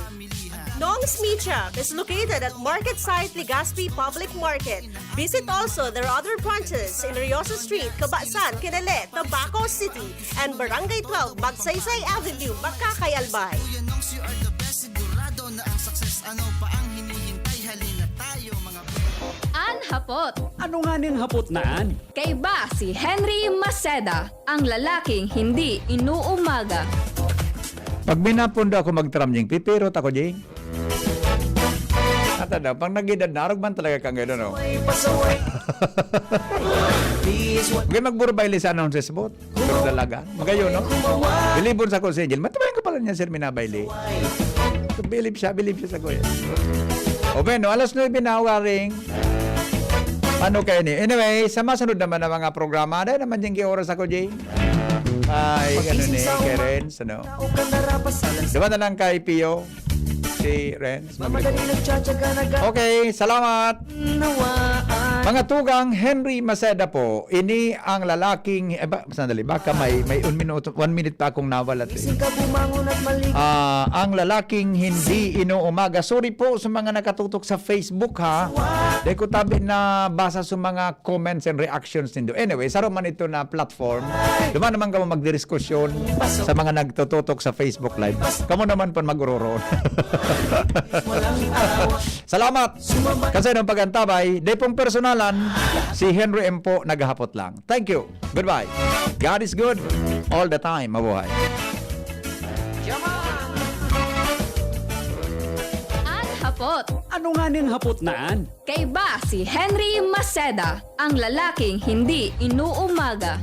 Nong's Meat Shop is located at Market Site, Legazpi Public Market. Visit also their other branches in Riosa Street, Cabasan, Kinele, Tabaco City, and Barangay twelve, Magsaysay Avenue, Makakay, Albay. Kuya Nongs, you are the best. Sigurado na ang success. Ano pa ang hinihintay? Halina tayo, mga An hapot. Ano nga ning hapot na an? Kaiba si Henry Maceda, ang lalaking hindi inuumaga. Pag minapondo ako magtram, Jing, pipirot ako, Jing. Ata daw, pag nag-edad na, arog man talaga kang gano'n, no? May pasaway. Please, what Huwag magburbay sa anong sisbot. Pero talaga, magayon, no? Bilibon sa ko si Angel. Matabayan ko pala niya, sir, minabayli. Bilib siya, bilib siya sa kuya. O, bueno, alas nuebe na, waring. Ano kayo ni? Anyway, sa masunod naman na mga programa, dahil naman diyang oras ako, Jay. Ay, ano ni, Karen, ano? Diba na lang kay Pio? Si Renz, mamadali nagtsatsaga na ga- Okay, salamat. Nawaan. Mga tugang, Henry Maceda po, ini ang lalaking, eh, ba, sandali, baka may, may un minuto, one minute pa akong nawala, eh. Gising ka, bumangon at maligo. Ah, ang lalaking hindi inuumaga. Sorry po sa mga nakatutok sa Facebook, ha. Dai ko tabi nabasa sa mga comments and reactions nindo. Anyway, saro man ito na platform. Duman naman kamo magdidiskusyon sa mga nagtututok sa Facebook Live. Kamo naman pon mag-ororo. Salamat. Kasi nung pag-antabay, dai pong personalan, si Henry M po naghahapot lang. Thank you. Goodbye. God is good all the time. Mabuhay. An hapot. Ano nga ning hapot na an? Kaiba si Henry Maceda, ang lalaking hindi inuumaga.